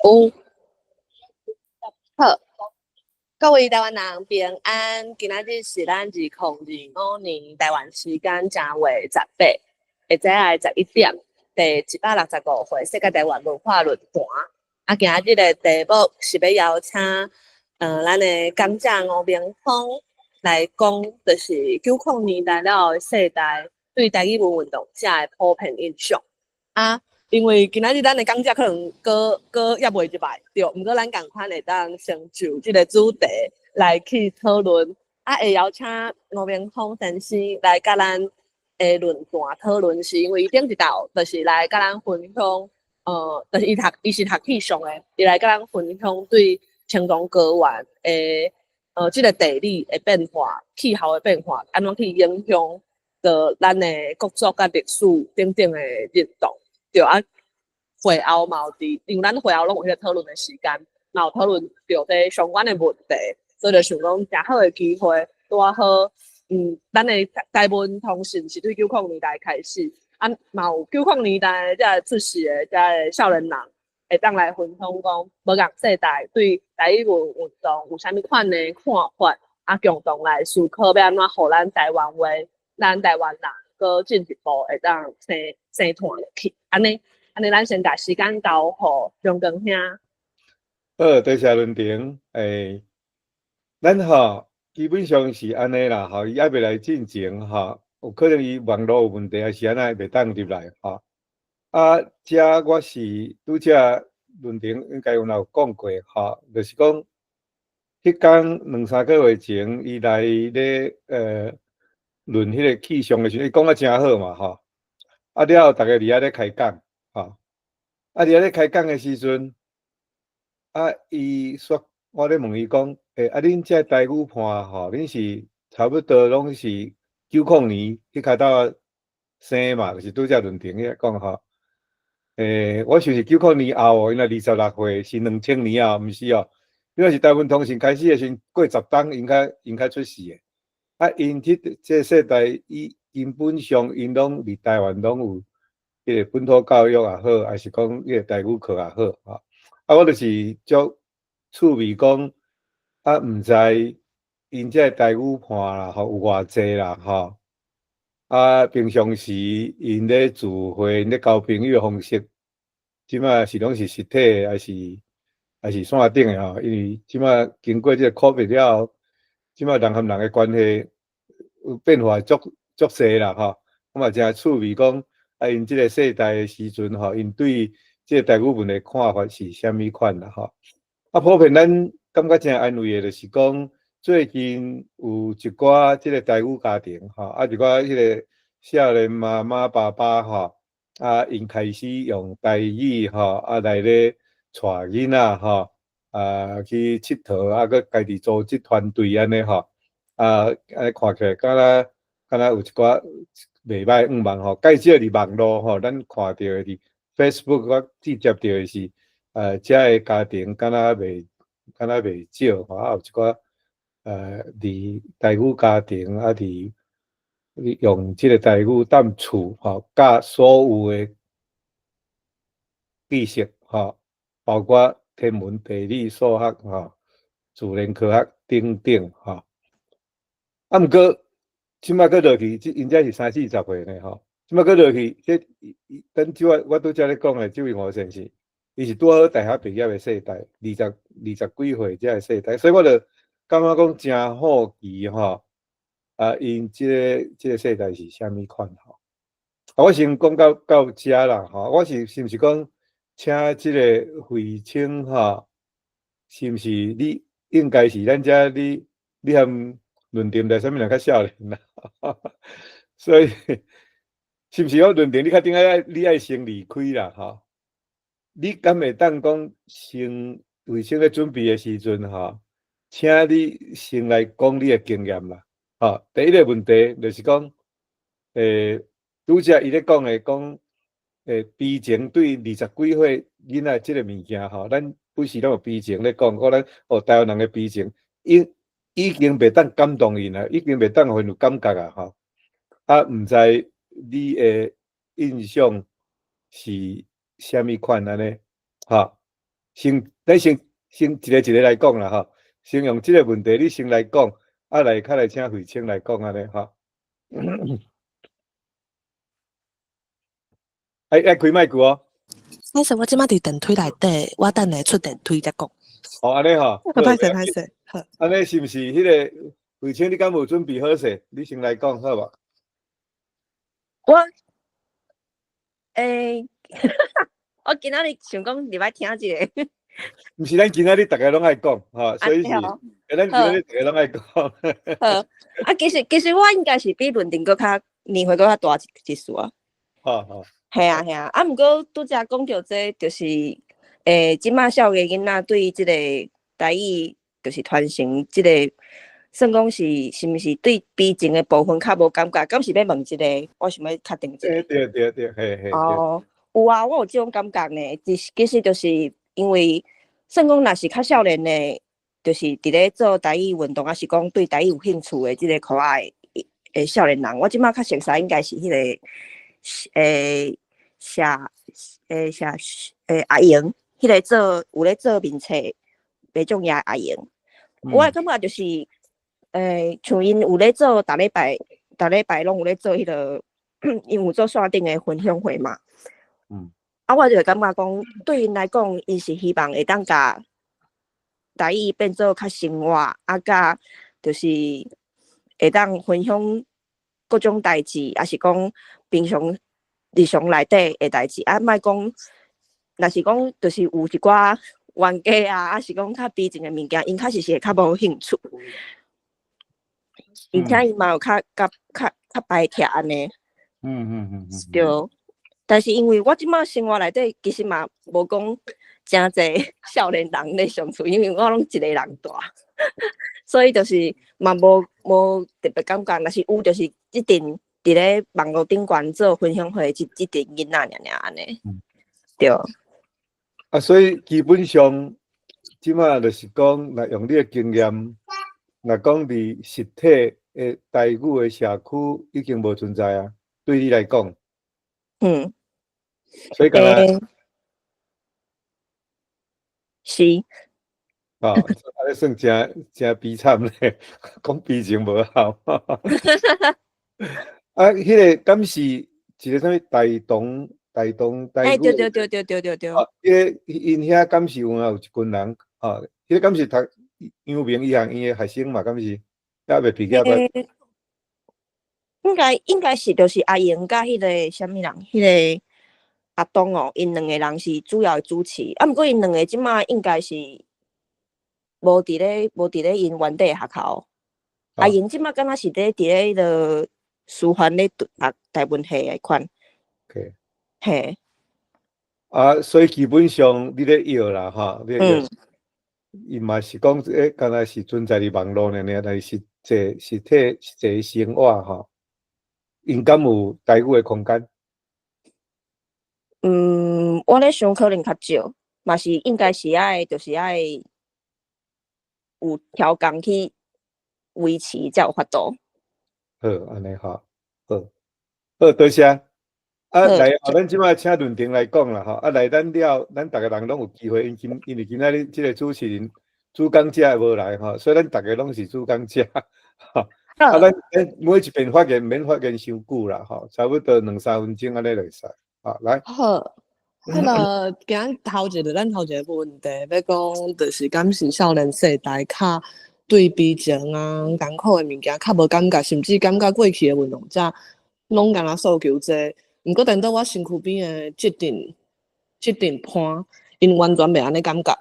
有。好，各位台灣人平安，今仔日是咱2025年台灣時間正月18，會使來11點，第165回世界台灣文化論壇。啊，今仔日的題目是欲邀請，咱的講者吳明峰來講，就是90年代了後的世代對台語文運動者的普遍印象。啊，因為今仔日咱的講者可能閣閣猶未入來，對，毋過咱仝款會當先就這个主題來去討論。啊，會邀請吳明峰先生來佮咱的論壇討論，是因為伊頂一道就是來佮咱分享，就是伊是讀氣象的，伊來佮咱分享對青藏高原的這个地理的變化、氣候的變化，按怎去影響著咱的國族佮歷史等等的認同。對啊，會後嘛有佇，因為咱會後攏有彼個討論的時間，嘛有討論著這相關的問題，所以就想講誠好的機會，拄仔好，咱的台文通信是對90年代開始，啊，嘛有九零年代遮出世的遮个少年人，會當來分享講，無仝世代對台語文運動有啥物款的看法，啊，共同來思考欲按怎予咱台灣話，咱台灣人閣進一步會當生生傳落去，按呢，按呢，咱先共時間交予長庚兄。好，多謝論壇。欸，咱吼基本上是按呢啦，吼，伊猶未來進前吼，有可能伊網路有問題，還是按怎袂當入來吼。啊，遮我是拄才論壇應該有有講過吼，就是講，彼工兩三個月前，伊來咧論彼個氣象的時陣，伊講甲誠好嘛吼。啊了後，逐家佇遐咧開講，吼。啊佇遐咧開講的時陣，啊伊說，我咧問伊講，欸，啊恁這台語伴吼，恁是差不多攏是90年彼較早生嘛，就是拄才論壇遐講吼。欸，我想是九空年後哦，𪜶若26歲是2000年後，毋是哦。因為是台文通信開始的時陣，過10冬𪜶較出世的。啊，𪜶這世代，伊根本上𪜶攏佇台灣攏有彼個本土教育也好，還是講彼個台語課也好，吼。啊，我就是足趣味講，啊，毋知𪜶這個台語伴啦，吼，有偌濟啦，吼。啊，平常時𪜶咧聚會、𪜶咧交朋友的方式，這馬是攏是實體的，還是線頂的吼？因為這馬經過這個 COVID 了後，這馬人和人的關係有變化足足濟啦，吼。我嘛誠趣味講，啊，𪜶這個世代的時陣吼，𪜶對這個台語文的看法是啥物款啦，吼。啊，普遍咱感覺誠安慰的，就是講最近有一寡這個台語家庭，吼，啊，一寡彼個少年媽媽爸爸，吼，啊，𪜶開始用台語，吼，啊，來咧帶囡仔，吼，啊，去𨑨迌，啊，閣家己組織團隊按呢，吼，啊，按呢看起來敢若敢若有一寡袂歹向望吼。較少佇網路吼，咱看著的佇 Facebook 我接觸著的是，遮个家庭敢若袂少吼，啊，有一寡佇台語家庭啊，佇用這個台語踮厝吼，教所有的知識吼，包括天文、地理、數學吼、自然科學等等吼。啊，毋過這擺閣落去，這𪜶這是三四十歲呢吼。這擺閣落去，這等這我拄才咧講的這位吳先生，伊是拄好大學畢業的世代，二十幾歲這个世代，所以我就感覺講誠好奇吼，啊，𪜶這個世代是啥物款吼？啊，我先講到遮啦吼，我是毋是講請這個慧清吼？是毋是你應該是咱遮你和論壇內啥物人較少年啦？所以是毋是講論壇你較頂愛你愛先離開啦吼？你敢會當講先慧清咧準備的時陣吼，請你先來講你的經驗啦。吼，第一個問題就是講，拄才伊咧講的講，悲情對二十幾歲囡仔這個物件吼，咱不時攏有悲情咧講，講咱哦台灣人的悲情，已經袂當感動𪜶啦，已經袂當予𪜶有感覺啊吼。啊，毋知你的印象是啥物款按呢？吼。先咱先先一个一個來講啦吼，先用這個問題你先來講，啊來較來請慧清來講按呢吼。哎愛開麥克哦。歹勢，我這馬佇電梯內底，我等下出電梯才講。哦，按呢吼。歹勢歹勢，好。按呢是毋是彼個慧清？你敢無準備好勢？你先來講好無？我，欸，我今仔日想講入來聽一下。毋是，咱今仔日逐个攏愛講，吼，所以是，咱今仔日逐个攏愛講。好，啊，其實我應該是比論壇閣較年歲閣較大一歲啊。好好。嘿啊嘿啊，啊，毋過拄才講著這，就是，這馬少年囡仔對這個台語，就是傳承這個，算講是是毋是對悲情的部分較無感覺？敢是欲問這個？我想欲確定一下。對對對，嘿嘿。哦，有啊，我有這種感覺呢。其實就是因為算講若是較少年的，就是佇咧做台語運動，抑是講對台語有興趣的這個可愛的少年人，我這馬較熟悉應該是彼個，謝謝阿英，彼個做有咧做面冊袂中野阿英，我的感覺就是，像𪜶有咧做，逐禮拜逐禮拜攏有咧做彼個，𪜶有做線頂的分享會嘛。啊，我就會感覺講，對𪜶來講，𪜶是希望會當共台語變做較生活，啊，佮就是會當分享各種代誌，抑是講平常日常內底的代誌，啊，莫講，若是講就是有一寡冤家啊，抑是講較悲情的物件，𪜶確實是會較無興趣。而且伊嘛有較較較較排斥按呢。對，但是因為我這馬生活內底其實嘛無講誠濟少年人咧相處，因為我攏一个人蹛，所以就是嘛無無特別感覺，若是有就是這陣佇咧網路頂懸做分享會這這陣囡仔爾爾按呢。對。啊，所以基本上這馬就是講，若用你的經驗，若講佇實體的台語的社區已經無存在啊，對你來講。所以敢若是。哦，按呢算誠誠悲慘咧，講悲情無效。啊，彼個敢是一個啥物大同大同台語？欸，對對對對對對對。啊，彼個𪜶遐敢是有影有一群人，啊，彼個敢是讀陽明醫學院的學生嘛？敢是？猶未畢業啊？應該是就是阿英佮彼個啥物人，彼個阿東哦，𪜶兩个人是主要的主持。啊，毋過𪜶兩个這馬應該是無佇咧𪜶原底的學校。阿英這馬敢若是佇咧彼个師範咧讀台文系的款。 嘿。啊，所以基本上你咧約啦，吼，你咧約，伊嘛是講欸，敢若是存在佇網路爾爾，但是實際實體實際生活吼，𪜶敢有台語的空間？嗯，我咧想可能較少，嘛是應該是愛，就是愛有調工去維持才有法度。好，按呢吼，好，好，多謝。啊，來，咱這馬請論壇來講啦，吼，啊，來，咱了，咱逐个人攏有機會，因為今仔日這個主持人、主講者無來吼，所以咱逐个攏是主講者。吼，啊，咱每一遍發言免發言傷久啦，吼，差不多兩三分鐘按呢就會使。好，來。好，彼个今仔頭一個，咱頭一個問題欲講，就是敢是少年世代較對悲情啊、艱苦的物件較無感覺，甚至感覺過去的運動者攏敢若訴求這個。毋過，顛倒我身軀邊的這陣伴，𪜶完全袂按呢感覺。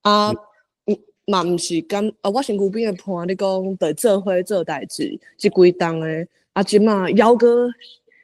啊，嘛毋是感啊，我身軀邊的伴，你講佇做伙做代誌，這幾冬的，啊，這馬猶閣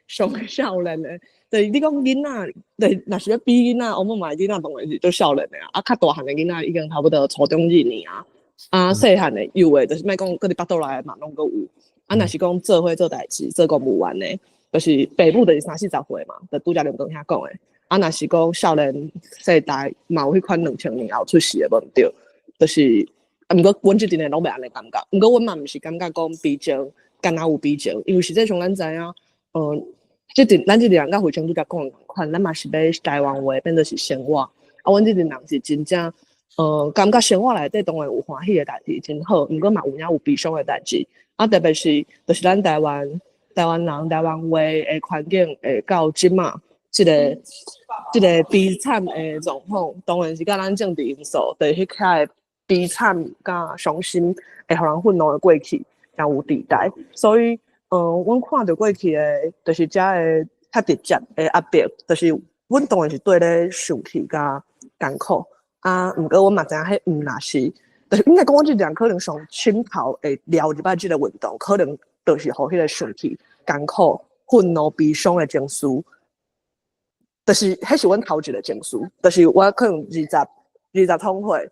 上少年的，就是你講囡仔，就是若是欲比囡仔，我們嘛囡仔當然是足少年的啊，啊，較大漢的囡仔已經差不多初中二年啊，啊，細漢的有的，就是莫講閣佇腹肚內的嘛攏閣有。啊，若是講做伙做代誌，做公務員的，就是爸母就是三四十歲嘛，就拄才林剛遐講的。啊，若是講少年世代嘛有彼款2000年後出世的無毋對，就是啊，毋過阮這陣的攏袂按呢感覺，毋過阮嘛毋是感覺講悲情，敢若有悲情，因為實際上咱知影，這陣咱這陣人佮惠清拄才講的仝款，咱嘛是欲台灣話變做是生活，啊，阮這陣人是真正，感覺生活內底當然有歡喜的代誌真好，毋過嘛有影有悲傷的代誌。啊，特別是就是咱台灣人台灣話的環境會到這馬，這個悲慘的狀況，當然是佮咱政治因素，就是彼個悲慘佮傷心，會予人憤怒的過去，也有佇在。所以，阮看著過去的，就是遮的較直接的壓迫，就是阮當然是對咧受氣佮艱苦。啊，毋過阮嘛知影，彼毋若是，就是應該講，阮這人可能上深頭會撩入來這個運動，可能就是予彼個受氣、艱苦、憤怒、悲傷的情緒，就是彼是阮頭一個情緒，就是我可能20通歲、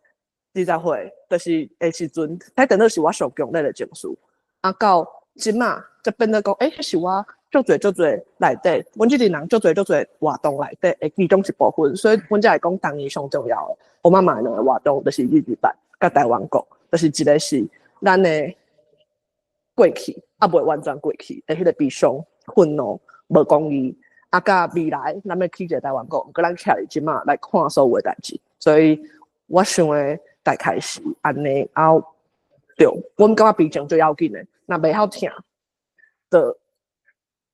20歲，就是的時陣，彼陣都是我上強烈的情緒。啊，到這馬才變做講，欸，彼是我足濟足濟內底，阮這陣人足濟足濟活動內底的其中一部分，所以阮才會講當年上重要的，我媽媽兩個活動就是228佮台灣國，就是一個是咱的過去，猶未完全過去的彼個悲傷、憤怒、無公義，啊，佮未來咱欲起一個台灣國，毋過咱徛佇這馬來看所有的代誌，所以我想的大概是按呢，啊，對，阮感覺悲情最要緊的，若袂曉疼，就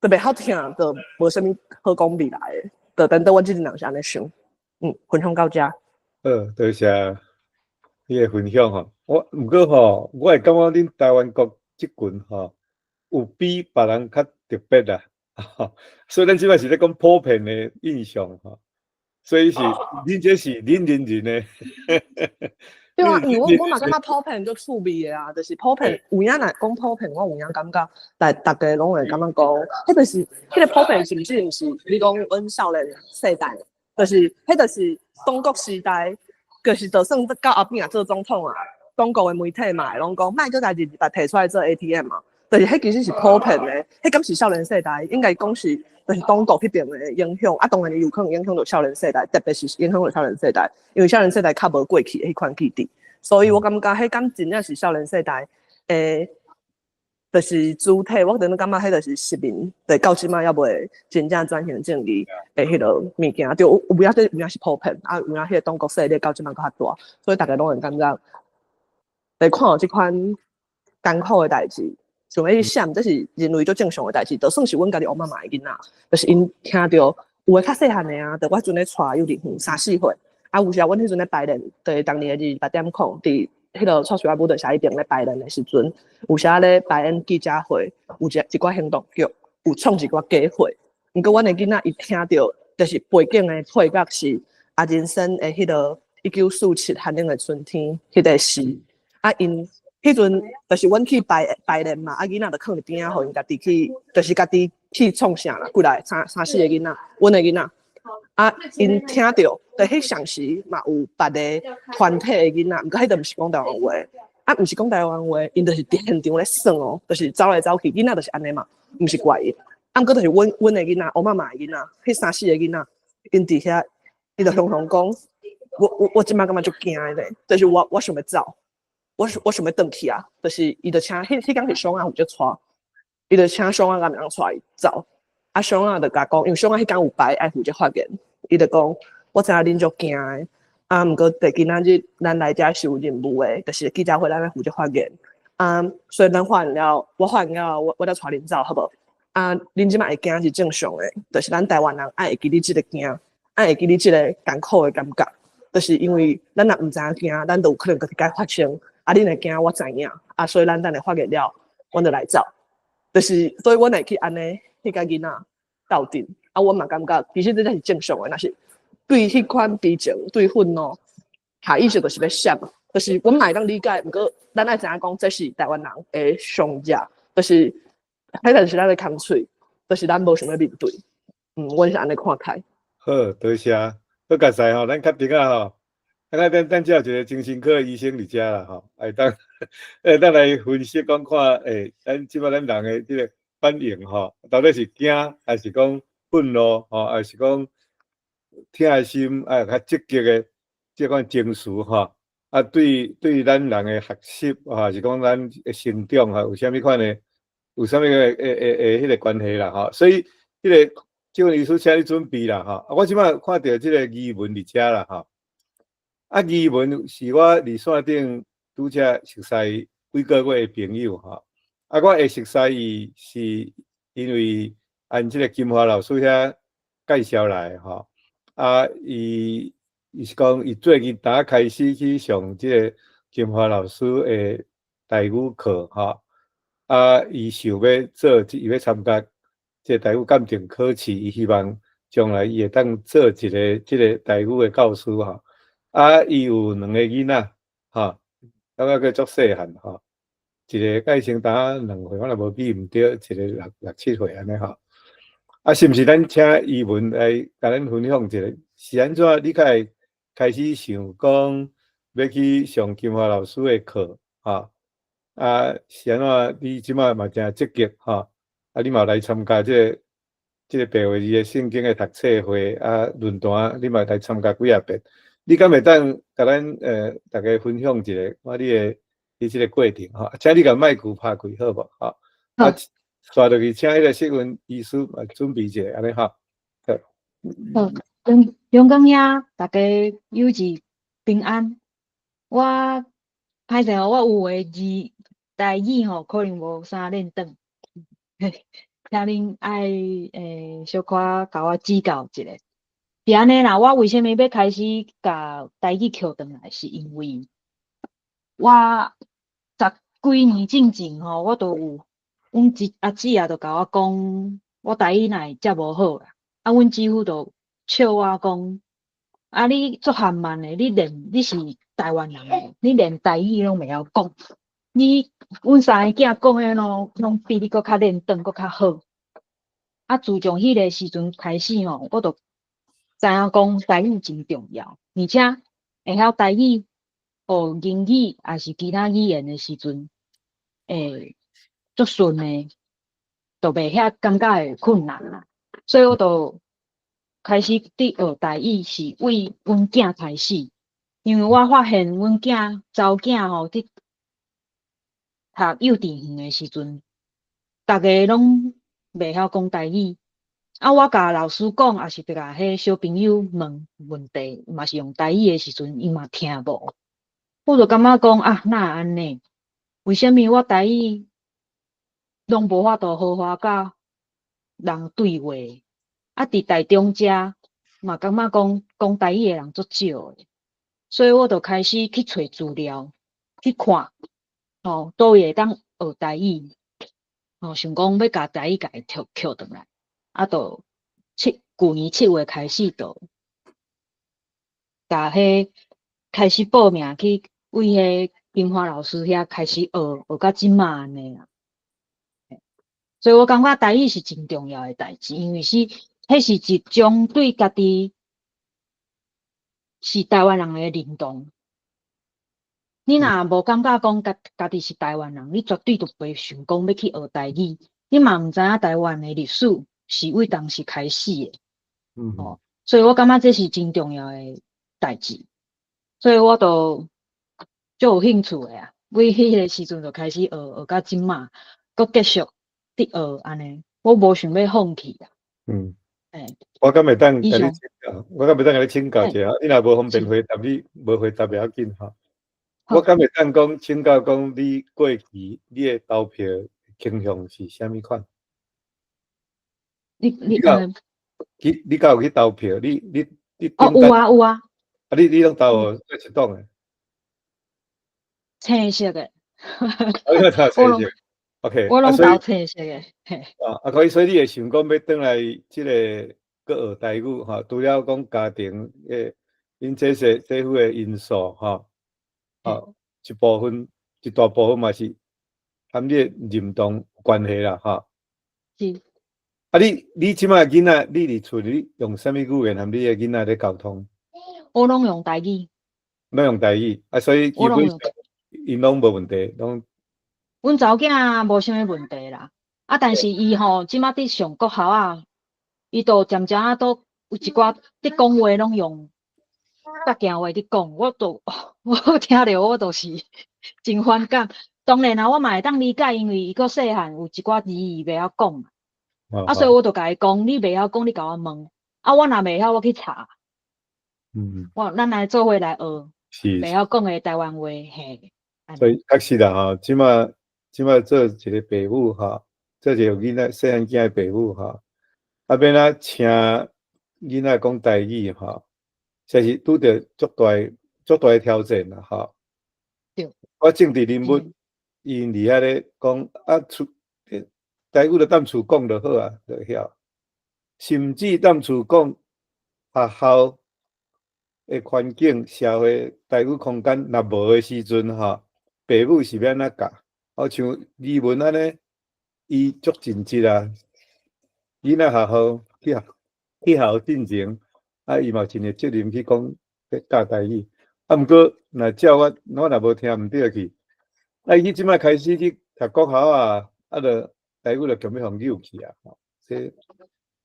袂曉疼，就無啥物好講未來的，就等等阮這陣人是按呢想，分享到遮。好，多謝你的分享吼。我毋過吼，我會感覺恁台灣國這群吼，有比別人較特別啦。所以咱這擺是咧講普遍的印象吼，所以是恁這是恁認人的。對啊，因為我嘛感覺普遍足趣味的啊，就是普遍有影若講普遍，我有影感覺，但逐家攏會感覺講，彼就是彼個普遍是毋是毋是？你講阮少年世代，就是彼就是黨國時代，就是就算到後壁做總統啊，黨國的媒體嘛會攏講，莫閣共228提出來做 ATM 嘛，就是彼其實是普遍的，彼敢是少年世代，應該講是就是黨國彼邊的影響，啊，當然伊有可能影響著少年世代，特別是影響著少年世代，因為少年世代較無過去的彼款記憶，所以我感覺彼敢真正是少年世代的，就是主體，我當陣感覺彼就是市民，對，到這馬猶未真正轉型正義的彼個物件，對，有影這有影是普遍，啊，有影彼個黨國勢力到這馬閣較大，所以逐家攏會感覺，來看著這款艱苦的代誌。像欲去閃，這是人類足正常的代誌，就算是阮家己翁仔媽的囡仔，就是𪜶聽著有的較細漢的啊，就我彼陣咧帶幼稚園三四歲，啊有時阮彼陣咧排練，就是逐年的28.0，佇彼個蔡瑞愛舞蹈社彼邊咧排練的時陣，有時咧排演記者會，有一寡行動劇，有創一寡假貨。毋過阮的囡仔伊聽著，就是背景的配樂是阿人生的彼個1947寒冷的春天，彼個詩，啊𪜶。彼陣就是阮去排練嘛，啊囡仔就囥佇邊仔，予𪜶家己去，就是家己去創啥啦，過來三三四個囡仔，阮的囡仔，啊𪜶聽著，就彼同時嘛有別个團體的囡仔，毋過彼就毋是講台灣話，啊毋是講台灣話，𪜶就是佇現場咧耍哦，就是走來走去，囡仔就是按呢嘛，毋是怪𪜶，啊毋過就是阮的囡仔，翁仔媽的囡仔，彼三四個囡仔，𪜶佇遐，伊就雄雄講，我這馬感覺足驚的咧，就是我想欲走。我想欲轉去啊，就是伊就請彼彼工是雙仔負責帶，伊就請雙仔甲人帶伊走。啊，雙仔就共講，因為雙仔彼工有排愛負責發言，伊就講，我知影恁足驚的，啊，毋過佇今仔日咱來遮是有任務的，就是記者會咱愛負責發言。啊，所以咱發言了，我發言了，我才帶恁走，好無？啊，恁這馬會驚是正常的，就是咱台灣人愛會記得這個驚，愛會記得這個艱苦的感覺，就是因為咱若毋知影驚，咱就有可能閣會共發生。啊，恁會驚，我知影，啊，所以咱等下發言了，阮就來走。就是，所以阮會去按呢，去共囡仔鬥陣。啊，我嘛感覺，其實這才是正常的，若是對彼款悲情、對憤怒，下意識就是欲閃，就是阮嘛會當理解，毋過咱愛知影講，這是台灣人的常識，就是彼就是咱的空喙，就是咱無想欲面對。阮是按呢看待。好，多謝，好閣再吼，咱確定啊吼。啊，咱遮有一個精神科醫生佇遮啦吼，會當來分析講看，咱這擺咱人的這個反應吼，到底是驚，還是講憤怒吼，還是講疼的心，啊，較積極的這款情緒吼，啊，對咱人的學習，還是講咱的成長吼，有啥物款的，有啥物的彼個關係啦吼，所以彼個這位醫師請你準備啦吼，啊，我這擺看著這個疑問佇遮啦吼。啊，怡文是我佇線頂拄才熟似幾個月的朋友吼。啊，我會熟似伊是因為按這個金華老師遐介紹來吼。啊，伊是講伊最近剛開始去上這個金華老師的台語課吼。啊，伊想欲做，伊欲參加這個台語鑑定考試，伊希望將來伊會當做一个這个台語的教師吼。啊，伊有兩个囡仔，吼，感覺閣足細漢吼，一个甲伊相同2歲，我若無記毋對，一个六七歲按呢吼。啊，是毋是咱請怡文來共咱分享一下，是按怎你才會開始想講欲去上金華老師的課，吼？啊，是按怎？你這擺嘛誠積極，吼？啊，你嘛來參加這個白話字的聖經的讀冊會啊，論壇，你嘛來參加幾仔遍？你敢會當共咱逐家分享一下，看你的你這个過程吼？請你共麥克拍開好無？吼，啊，紲落去請彼个釋文醫師來準備一下，按呢吼。好，中中港兄，逐家友誼平安。我歹勢哦，我有的字台語吼，可能無啥輪轉，請恁愛小可共我指教一下。是按呢啦，我為啥物欲開始共台語抾轉來，是因為我十幾年進前吼，我都有阮阿姊啊，就共我講，我台語哪會遮無好啦。啊，阮姊夫就笑我講，啊，你足含慢的，你連你是台灣人的，你連台語攏袂曉講。你阮三个囝講的攏比你閣較輪轉，閣較好。啊，自從彼个時陣開始吼，我就知影講台語真重要，而且會曉台語、學英語抑是其他語言的時陣，會足順的，就袂遐感覺會困難啦。所以我就開始佇學台語，是為阮囝開始，因為我發現阮囝查某囝吼佇讀幼稚園的時陣，逐个攏袂曉講台語。啊，我共老師講，抑是共彼小朋友問問題，嘛是用台語的時陣，伊嘛聽無。我就感覺講啊，哪會按呢？為啥物我台語攏無法度好好佮人對話？啊，佇台中遮嘛感覺講講台語的人足少的，所以我就開始去揣資料，去看，吼，佗位會當學台語，吼，想講欲共台語共伊抾抾轉來。啊，就舊年7月開始，就共彼開始報名去為彼金華老師遐開始學，學到這馬按呢啦。所以我感覺台語是真重要的代誌，因為是彼是一種對家己是台灣人的認同。你若無感覺講家己是台灣人，你絕對就袂想講欲去學台語。你嘛毋知影台灣的歷史是為當時開始的，哦，所以我感覺這是真重要的代誌，所以我就足有興趣的啊。為彼个時陣就開始學，學到這馬，閣繼續佇學按呢，我無想欲放棄啦。我敢會當共你請教，我敢會當共你請教一下，你若無方便回答，你無回答袂要緊吼。我敢會當講請教講，你過去你的投票傾向是啥物款？你你敢有去投票？你哦，有啊有啊。啊，你攏投佗一黨的？青色的。你投青色。OK。我攏投青色的。啊，可以，所以你會想講欲轉來這个閣學台語吼，除了講家庭的𪜶這些這副的因素吼，啊，一部分一大部分嘛是和你的認同有關係啦，吼。是。啊你這擺囡仔，你佇厝裡用啥物語言和你的囡仔咧溝通？我攏用台語。攏用台語，啊，所以基本上𪜶攏無問題，攏。阮查某囝無啥物問題啦，啊，但是伊吼這擺佇上國校啊，伊就漸漸仔都有一寡佇講話攏用福建話佇講，我聽著我都是真反感。當然啦，我嘛會當理解，因為伊閣細漢，有一寡字伊袂曉講嘛。啊，所以我就共伊講，你袂曉講，你共我問。啊，我若袂曉，我去查。咱來做伙來學。袂曉講的台灣話，嘿。所以確實啦吼，這擺做一個爸母吼，做一個囡仔細漢囝的爸母吼，啊，欲按怎請囡仔講台語吼，實是拄著足大的挑戰啦吼。我政治人物，𪜶佇遐咧講啊，厝台語就踮厝講就好啊，就會曉。甚至踮厝講，學校的環境、社會台語空間若無的時陣吼，爸母是欲按怎教？好像李文按呢，伊足盡職啊，囡仔學校去學校進前，啊，伊嘛盡的責任去講教台語。啊，毋過若照我，我若無聽毋著去，啊，伊這擺開始去讀國校啊，啊，就台語就強欲予扭去啊，吼，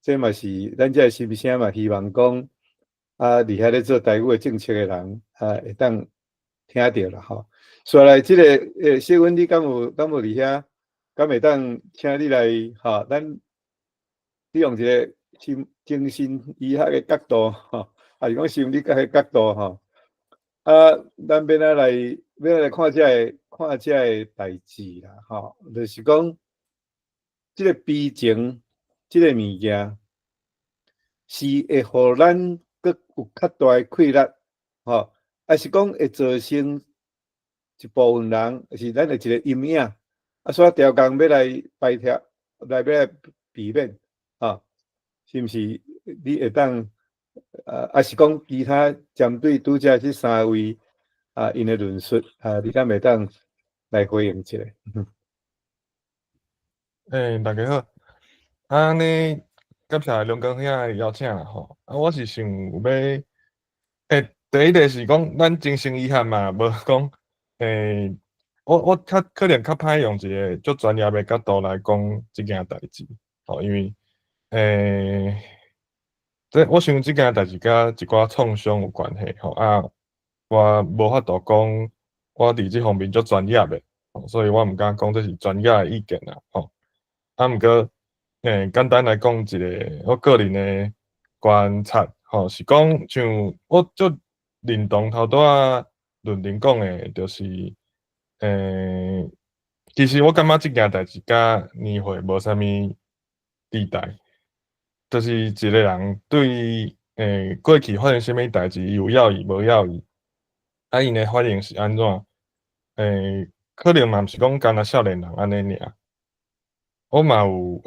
這嘛是咱這个心聲嘛，希望講啊，佇遐咧做台語的政策的人啊，會當聽著啦吼。紲來這個謝文，你敢有佇遐？敢會當請你來吼？咱你用一個心精神醫學的角度吼，抑是講心理學的角度吼？啊，咱欲按怎來欲按怎來看這个代誌啦？吼，就是講這個悲情，這個物件是會予咱閣有較大的氣力，吼，抑是講會造成一部分人，是咱的一個陰影，啊，所以調工欲來排斥，來欲來避免，吼，是毋是？你會當，抑是講其他針對拄才這三位啊，𪜶的論述啊，你敢會當來回應一下？欸，大家好，按呢，感謝龍哥兄的邀請啦吼。啊，我是想欲，第一個是講咱精神醫學嘛，無講，我較可能較歹用一個足專業的角度來講這件代誌，吼，因為，這我想這件代誌佮一寡創傷有關係，吼啊，我無法度講我佇這方面足專業的，所以我毋敢講這是專業的意見啦，吼。啊，毋過，簡單來講一個我個人的觀察，吼，是講像我足認同頭拄仔論壇講的，就是，其實我感覺這件代誌佮年歲無啥物佇代，就是一個人對過去發生啥物代誌，伊有猶豫無猶豫，啊，𪜶的反應是按怎？可能嘛毋是講干焦少年人按呢爾。我嘛有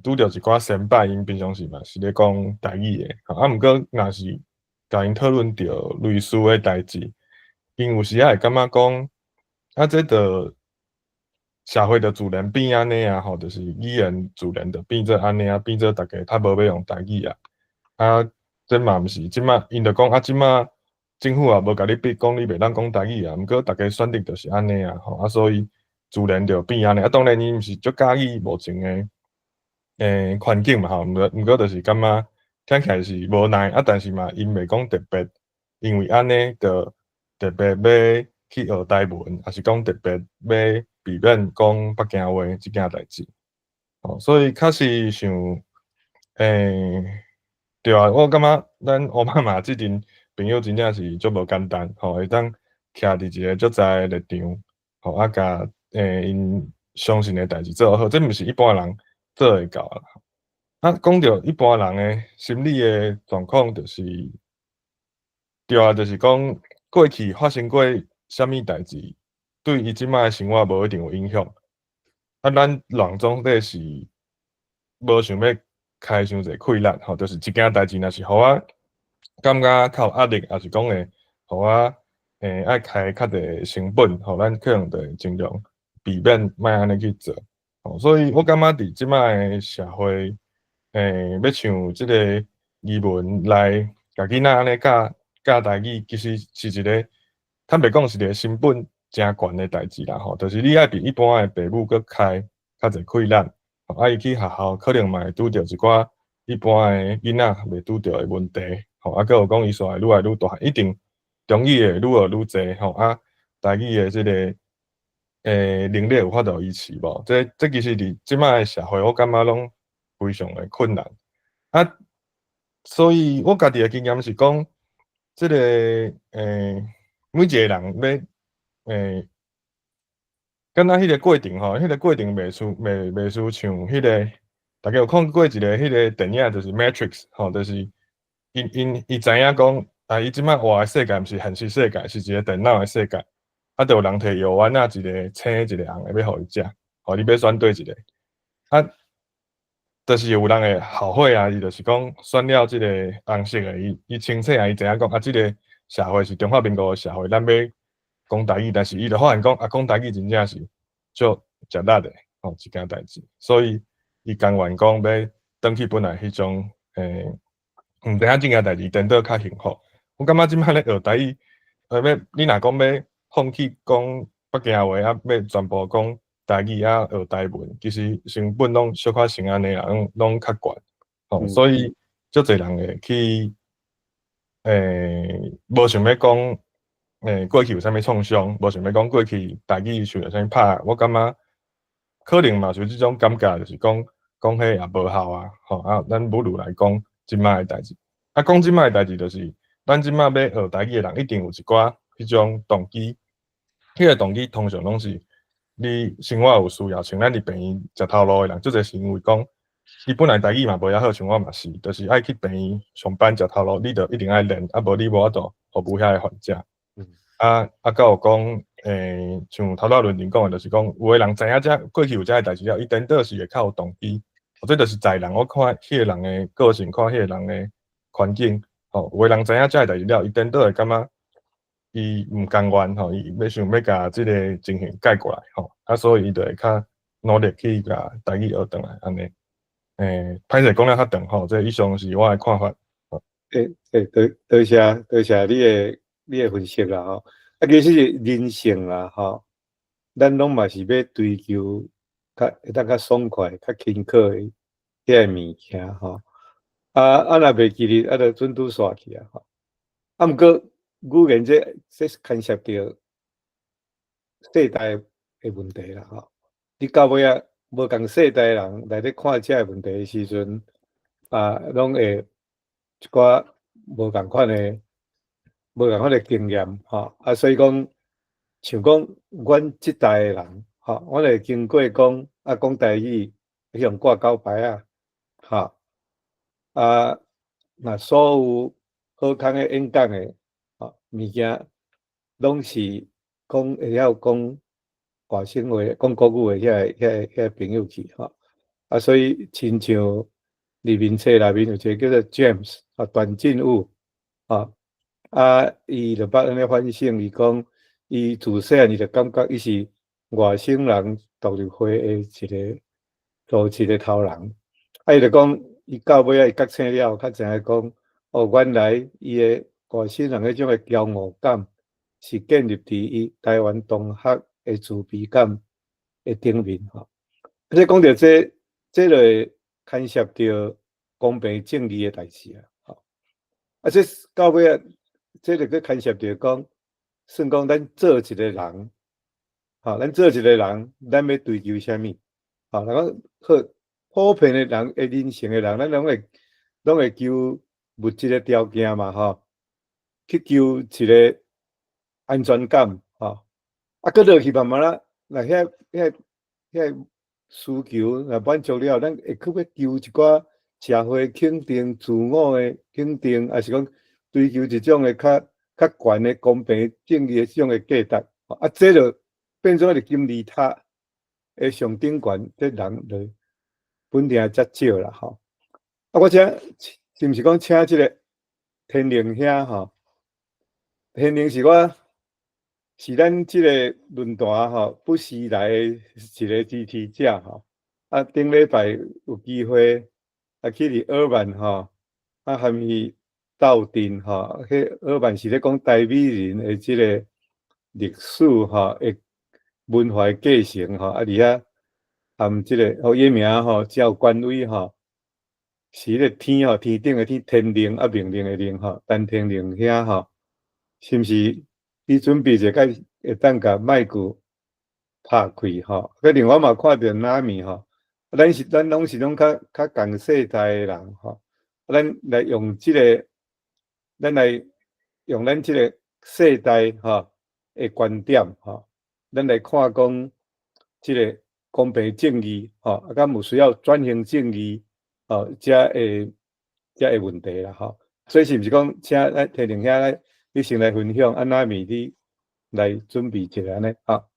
拄著一寡先輩，𪜶平常時嘛是咧講台語的，啊，毋過若是共𪜶討論著類似的代誌，𪜶有時仔會感覺講，啊，這著社會就自然變按呢啊，吼，就是語言自然就變做按呢啊，變做逐家較無欲用台語啊。啊，這嘛毋是這擺，𪜶就講啊，這擺政府也無共你逼講你袂當講台語啊，毋過逐家選擇就是按呢啊，吼，啊，所以自然就變按呢。啊，當然𪜶毋是足佮意目前的環境嘛，吼，毋過就是感覺聽起來是無奈，啊，但是嘛，𪜶袂講特別，因為按呢就特別欲去學台文，抑是講特別欲避免講北京話這件代誌。吼，所以確實想，對啊，我感覺咱奧巴馬這陣朋友真正是足無簡單，吼，會當徛佇一個足在的立場，吼，啊，共𪜶相信的代誌做好，這毋是一般人做會到啦。啊，講著一般人的心理的狀況，就是，對啊，就是講過去發生過啥物代誌，對伊這擺的生活無一定有影響。啊，咱人總底是無想欲開傷濟氣力，吼，就是一件代誌，若是予我感覺較有壓力，抑是講會予我愛開較濟成本，吼，咱可能就會盡量避免莫按呢去做。吼，所以我感覺佇這擺的社會，欲像這個移民來共囡仔按呢教教台語，其實是一個坦白講是一個成本誠懸的代誌啦，吼，就是你愛比一般的爸母閣開較濟氣力，啊，伊去學校可能嘛會拄著一寡一般的囡仔袂拄著的問題，吼，啊，閣有講伊煞會愈來愈大漢，一定中語會愈學愈濟，吼，啊，台語的這個能力有法度維持無？這其實佇這擺的社會，我感覺攏非常的困難。啊，所以我家己的經驗是講，這個每一个人欲敢若彼个過程吼，彼個過程袂輸像彼個，大家有看過一个彼個電影，就是 Matrix 吼，就是𪜶知影講，啊，伊這擺活的世界毋是現實世界，是一个電腦的世界，啊，就有人提藥丸仔，一个青一个紅的欲予伊食，予你欲選佗一个，啊，就是有人會後悔啊，伊就是講選了這个紅色的，伊清醒啊，伊知影講啊，這个社會是中華民國的社會，咱欲講台語，但是伊就發現講啊，講台語真正是足食力的吼，一件代誌，所以伊甘願講欲轉去本來彼種毋知影這件代誌顛倒較幸福。我感覺這擺咧學台語，欲你若講欲放棄講北京話啊，欲全部講台語啊，學台文，其實成本攏小可成按呢啦，攏較懸吼，所以足濟人會去無想欲講過去有啥物創傷，無想欲講過去台語受著啥物拍，我感覺可能嘛是有這種感覺，就是講講彼也無效啊，吼啊，咱不如來講這擺的代誌。啊，講這擺的代誌，就是咱這擺欲學台語的人，一定有一寡彼種動機，彼個動機通常攏是你生活有需要，像咱佇病院食頭路的人，足濟是因為講伊本來台語嘛無遐好，像我嘛是，就是愛去病院上班食頭路，你著一定愛練，啊無你無法度服務遐个患者。啊，閣有講，像頭拄仔論壇講的，就是講有的人知影這過去有這个代誌了，伊顛倒是會較有動機，或者就是在人，我看彼个人的個性，看彼個人的環境，吼，有的人知影這个代誌了，伊顛倒會感覺伊毋甘願，吼，伊欲想欲共這个情形改過來，吼，啊，所以伊就會較努力去共台語學轉來，按呢。歹勢講了較長吼，這以上是我的看法。多謝多謝你的分析啦吼。啊，其實是人性啦吼，咱攏嘛是欲追求較會當較爽快、較輕巧的彼個物件吼。啊，若袂記得，啊，就準拄煞去啊吼。啊，毋過語言這牽涉著世代的問題啦吼。你到尾仔無仝世代的人來咧看這个問題的時陣，啊，攏會一寡無仝款的經驗吼。啊，所以講，像講阮這代的人吼，阮會經過講啊，講台語，去予掛狗牌仔，吼，啊，若所有好康的演講的吼物件，攏是講會曉講外省話、講國語的遐個朋友去吼。啊，所以親像佇面冊內面有一個叫做 James 啊，段進武啊，啊，伊就捌按呢反省，伊講伊自細漢伊就感覺伊是外省人獨立會的一个組織的頭人。啊，伊就講伊到尾仔伊覺醒了後，較知影講，哦，原來伊的外省人彼種的驕傲感，是建立佇伊台灣同學的自卑感的頂面吼。啊，這講著這，這就會牽涉著公平正義的代誌啊。吼，啊，這到尾仔，這就閣牽涉著講，算講咱做一個人，吼，咱做一個人，咱欲追求啥物？吼，若講好普遍的人，的人性的人，咱攏會求物質的條件嘛，吼，去求一個安全感，吼，啊，閣落去慢慢仔，若遐需求若滿足了，咱會閣欲求一寡社會肯定、自我的肯定，抑是講追求一種的較懸的公平正義的這種的價值，啊，這就變做是金字塔的上頂懸，這人就本定較少啦，吼。啊，我這是毋是講請這个天靈兄吼？天靈是我是咱這个論壇吼，不時來的一个支持者吼。啊，頂禮拜有機會啊去佇爾曼吼，啊含伊鬥陣吼，彼爾曼是咧講台美人的這个歷史吼，的文化繼承吼，啊，佇遐含這个哦，伊名吼叫權威吼，是彼个天吼，天頂的天，天靈啊，命令的令吼，陳天靈兄吼，是毋是？你準備者會會當共麥克拍開吼？閣另外嘛看著哪米吼，咱攏是攏較仝世代的人吼，咱來用這个，咱來用咱這个世代吼的觀點吼，咱來看講這个公平正義吼，啊，敢有需要轉型正義吼，這个問題啦吼。所以是毋是講，請咱天寧兄來，你先來分享，啊，那咪你來準備一下按呢？吼，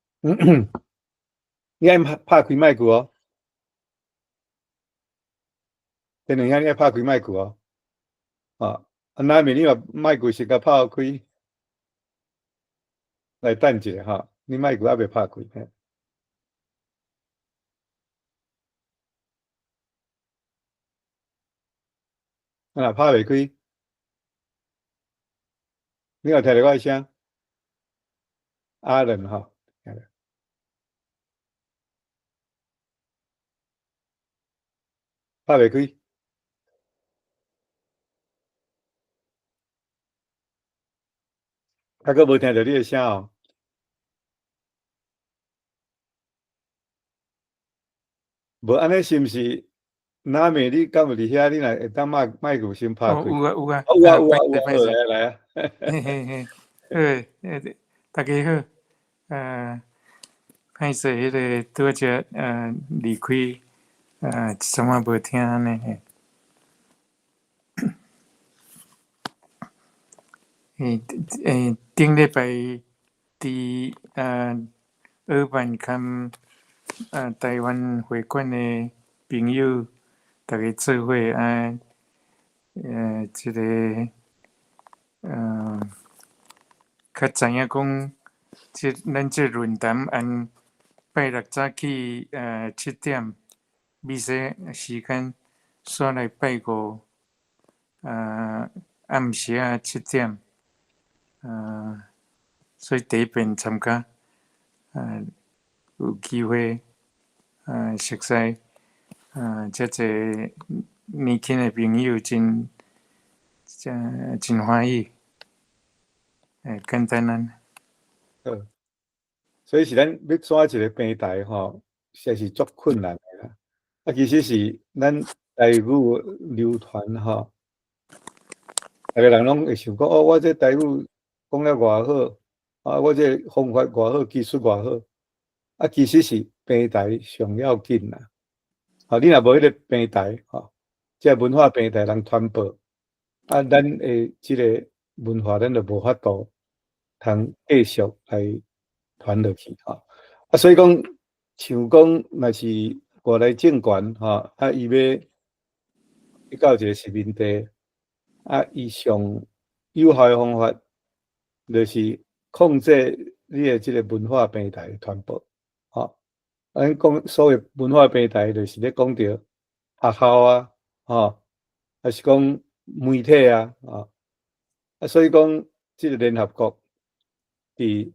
你愛拍開麥克哦。天寧兄，你愛拍開麥克哦。啊，啊，那咪你把麥克先共拍開，來等一下哈，你麥克猶未拍開。啊，若拍袂開，你有聽著我的聲？阿倫吼，拍袂開，猶閣無聽著你的聲哦。無按呢，是毋是？那咪你敢有佇遐？你若會當麥麥克先拍開。有啊有啊。有啊有啊有啊，來啊來啊。嘿嘿嘿，好，大家好，歹勢，彼个拄才離開，一陣仔無聽按呢嘿。頂禮拜佇奧辦佮台灣會館的朋友，逐家做伙啊，這个較知影講，這咱這論壇按拜六早起7點，美西時間，煞來拜五，暗時仔7點，所以第一遍參加，有機會，熟似，遮濟年輕的朋友真，真真歡喜，簡單按呢。好，所以是咱欲組一个平台吼，實在是足困難的啦。啊，其實是咱台語流傳吼，逐个人攏會想講，哦，我這台語講了偌好，啊，我這方法偌好，技術偌好，啊，其實是平台上要緊啦。吼，你若無彼个平台，吼，這个文化平台通傳播，啊，咱的這个文化，咱就無法度通繼續來傳落去，吼。啊，所以講，像講若是外來政權，吼，啊，伊欲去到一个殖民地，啊，伊上有效的方法，就是控制你的這个文化平台的傳播，吼。咱講所謂文化平台，就是咧講著學校啊，吼，抑是講媒體啊，吼。啊，所以講這个聯合國佇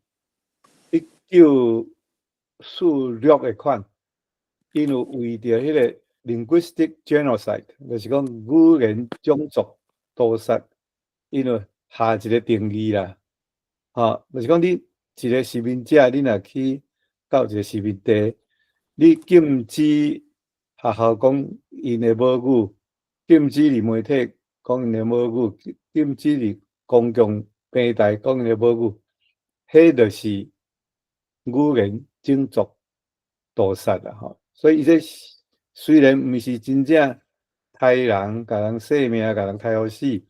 1946的款，𪜶有為著彼个 linguistic genocide，就是講語言種族屠殺，𪜶有下一个定義啦，吼，就是講你一个殖民者，你若去到一个殖民地，你禁止學校講𪜶的母語，禁止佇媒體講𪜶的母語，禁止佇公共平台講𪜶的母語，彼就是語言種族屠殺啦，吼。所以伊這雖然毋是真正刣人，共人性命，共人刣予死，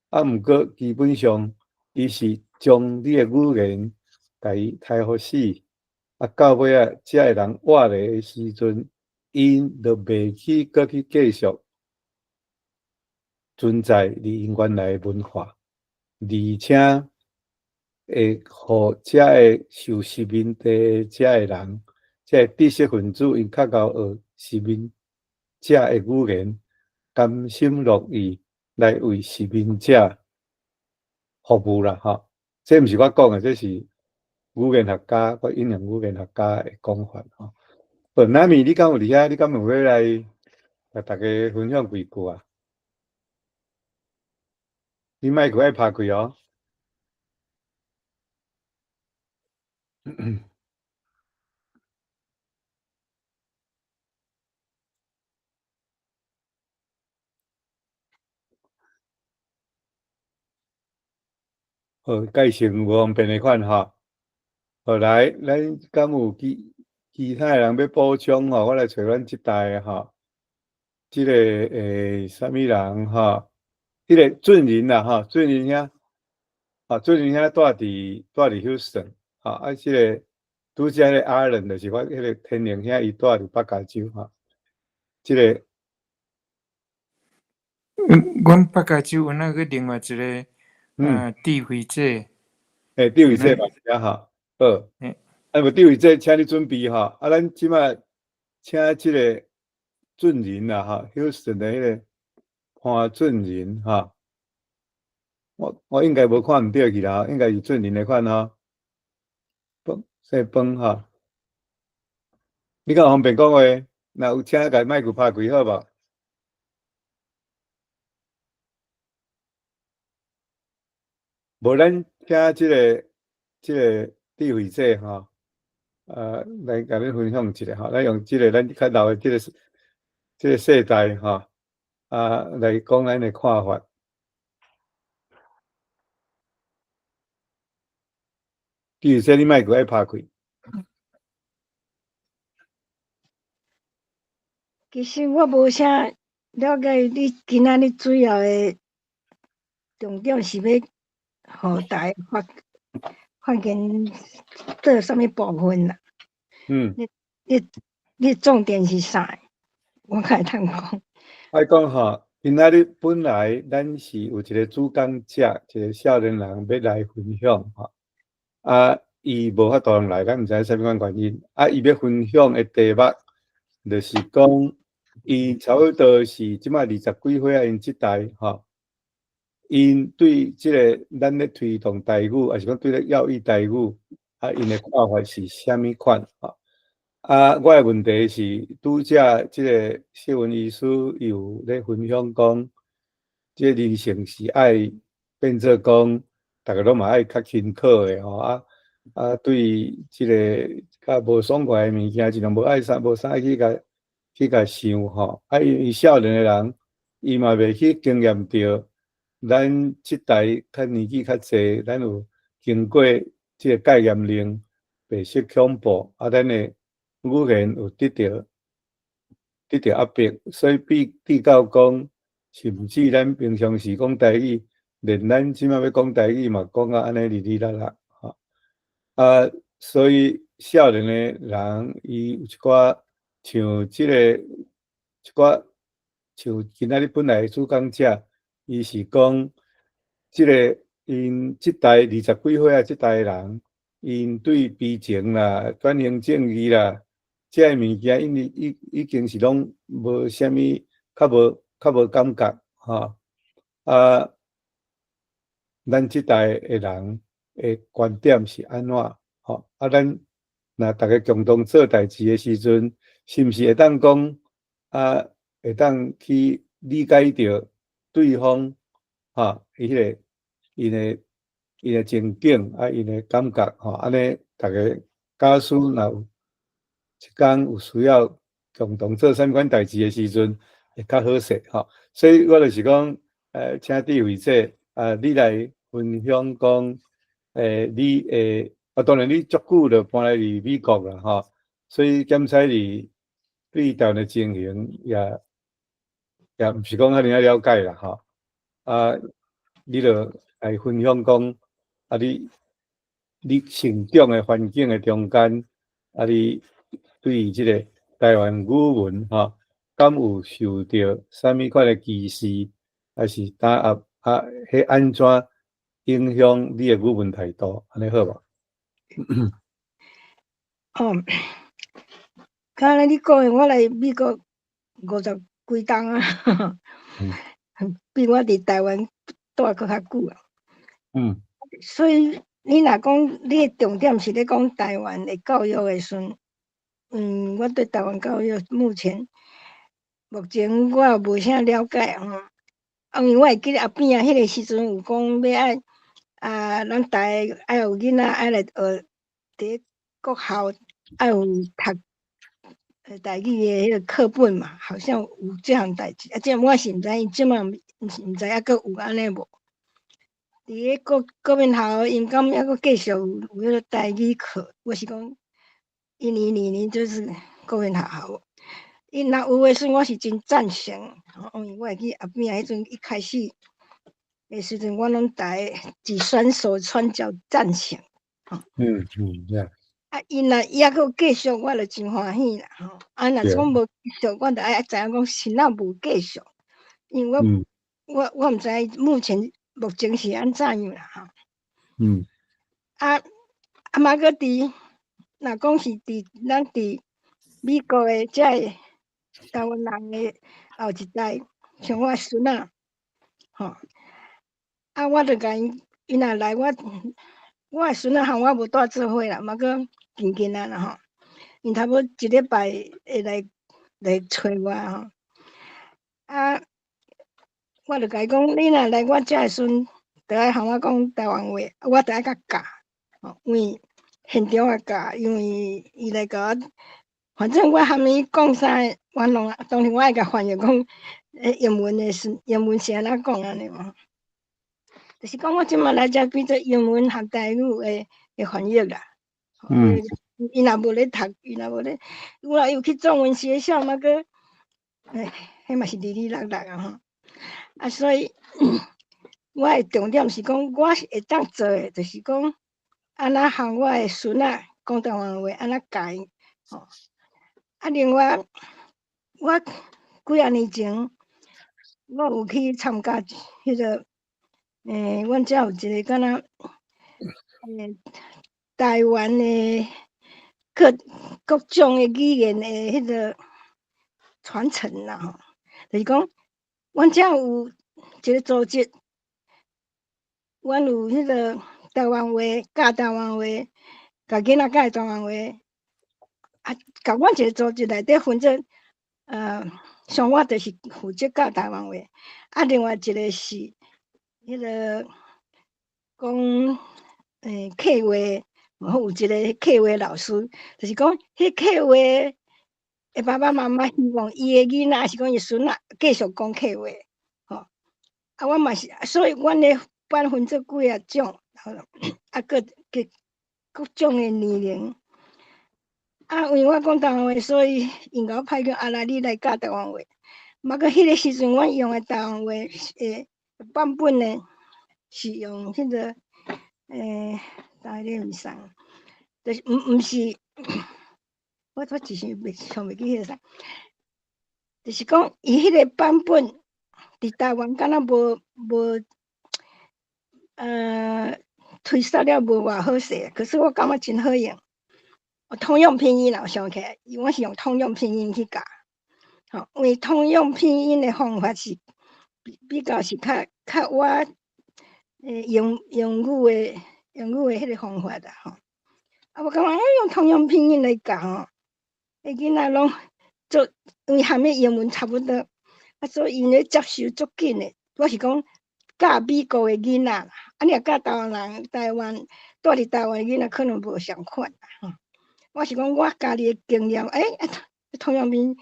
啊，毋過基本上伊是將你的語言共伊刣予死，啊，到尾仔遮的人活咧的時陣，𪜶就袂去閣去繼續存在佇𪜶原來的文化，而且會予遮个受殖民地遮的人，遮个知識分子，𪜶較𠢕學殖民者的語言，甘心樂意來為殖民者服務啦，吼。這毋是我講的，這是語言學家，我引用語言學家的講法，吼。好，那咪你敢有佇遐？你敢有欲來共大家分享幾句啊？你麥克愛拍開哦。好，介紹無方便的款吼。好來，咱敢有其他的人欲補充吼？我來揣阮這代吼，這个啥物人吼？彼个俊仁啦吼，俊仁兄，啊，俊仁兄蹛伫 Houston，吼，啊，這个拄才彼个阿倫就是我彼个天寧兄，伊蹛佇北加州吼，這个。阮北加州有那個另外一个，智慧姐。欸，智慧姐嘛是啊吼，好。啊，無智慧姐，請你準備吼，啊，咱這擺請這個俊仁啦吼，Houston 的彼个潘俊仁吼。我應該無看毋對去啦，應該是俊仁的款吼。崩，姓崩吼。你敢有方便講話？若有請共麥克拍開好無？無，咱請這個智慧姐吼，來共恁分享一下吼，咱用這個咱較老的這個世代吼，啊，來講咱的看法。智慧姐，你麥克愛拍開。其實我無啥了解你今仔日主要的重點是欲予大家發現做啥物部分啦？你重點是啥？我較會通講。愛講吼，今仔日本來咱是有一個主講者，一個少年人欲來分享吼，啊，伊無法度來，咱毋知啥物款原因。啊，伊欲分享的題目，就是講，伊差不多是這擺二十幾歲啊，𪜶這代吼。𪜶對這个咱咧推動台語，抑是講對咧教育台語，啊，𪜶的看法是啥物款？吼，啊，我的問題是，拄才這个謝文醫師伊有咧分享講，這個人生是愛變做講，逐个攏嘛愛較輕巧的吼，啊啊，對這个較無爽快的物件，盡量無愛啥無啥愛去共想吼。啊，因為少年的人，伊嘛袂去經驗著。咱這代較年紀較濟，咱有經過這个戒嚴令、白色恐怖，啊，咱的語言有得著壓迫，所以比較講，甚至咱平常時講台語，連咱這擺欲講台語嘛，講甲按呢哩哩啦啦，吼。啊，所以少年的人，伊有一寡像這个一寡像今仔日本來的主講者。伊是講，這个𪜶這代二十幾歲啊，這代人，𪜶對悲情啦、轉型正義啦，這个物件，因為已經是攏無啥物，較無感覺，吼。啊，咱這代的人的觀點是按怎？吼，啊，咱若逐家共同做代誌的時陣，是毋是會當講啊？會當去理解著對方，吼，伊彼个、𪜶的情景啊，𪜶的感覺，吼，按呢，逐家假使若有一工有需要共同做啥物款代誌的時陣，會較好勢，吼。所以我就是講，請智慧姐，啊，你來分享講，你會，啊，當然你足久就搬來佇美國啦，吼，所以檢採你對台灣的情形也毋是講遐爾仔了解啦，吼。啊，你就來分享講，啊，你成長的環境的中間，啊，你對這个台灣語文，吼，敢有受著啥物款的歧視，還是打壓啊？彼按怎影響你的語文態度？按呢好無？哦，敢若你講的，我來美國五十幾冬啊，比我佇台灣蹛閣較久啊。所以你若講你的重點是咧講台灣的教育的時陣，我對台灣教育目前我也無啥了解吼。啊，因為我會記得阿扁啊，彼个時陣有講欲愛啊，咱台愛有囡仔愛來學佇國校愛有讀台語的彼个課本嘛，好像有這項代誌。啊，這我是毋知影，這擺毋知抑閣有按呢無？佇個國民學校，𪜶敢猶閣繼續有彼個台語課？我是講一年二年就是國民學校。𪜶若有的時陣，我是真贊成，因為我會記阿扁彼陣一開始的時陣，我攏台舉雙手雙腳贊成。啊，𪜶若猶閣繼續，我就真歡喜啦。吼，啊，若是講無繼續，我就愛知影講是哪無繼續，因為我毋知目前是按怎樣啦。吼。啊嘛，閣佇若講是佇咱佇美國的這个台灣人的後一代，像我孫仔，吼，啊，我就共𪜶，𪜶若來我的孫仔和我無蹛做伙啦，嘛閣近近啊啦吼，𪜶差不多一禮拜會來揣我吼，啊，我就共伊講，你若來我遮的時陣，著愛和我講台灣話，我著愛共教，吼，因為現場也教，因為伊來共我，反正我含伊講啥，我攏當然我愛共翻譯講，英文的是英文是按怎講按呢無？就是講我這馬來遮變做英文和台語的翻譯啦。伊若無咧讀，伊若無咧，有啦，有去中文學校嘛閣，哎，彼嘛是離離落落啊吼。啊，所以我的重點是講，我是會當做的，就是講，按怎和我的孫仔講台灣話，按怎教𪜶吼。啊，另外，我幾仔年前，我有去參加彼個，阮遮有一個敢若，台灣的各種的語言的彼個傳承啦吼，就是講，阮遮有一個組織，阮有彼個台灣話教台灣話，共囡仔教台灣話，啊，共阮一個組織內底分做，像我就是負責教台灣話，啊，另外一個是彼個講客話，有一個客話老師，就是講彼客話的爸爸媽媽希望伊的囡仔，還是講伊孫仔繼續講客話，吼。啊，我嘛是，所以阮的班分做幾仔種，啊，各種的年齡。啊，因為我講台灣話，所以𪜶共我派去啊，來你來教台灣話。嘛，閣彼個時陣，阮用的台灣話的版本呢，是用彼個台語毋送，就是毋是，我一時袂想袂記彼個啥，就是講伊彼個版本佇台灣敢若無推銷了無偌好勢，可是我感覺真好用。通用拼音啦，我想起來，我是用通用拼音去教，吼，因為通用拼音的方法是比較是較我用英語的彼個方法啦，吼。啊，我感覺用通用拼音來教吼，彼囡仔攏做，因為含彼英文差不多，啊，所以𪜶咧接受足緊的。我是講教美國的囡仔啦，啊，你若教台灣人，台灣蹛佇台灣的囡仔可能無相款啦，吼。我是講我家己的經驗，通用拼音，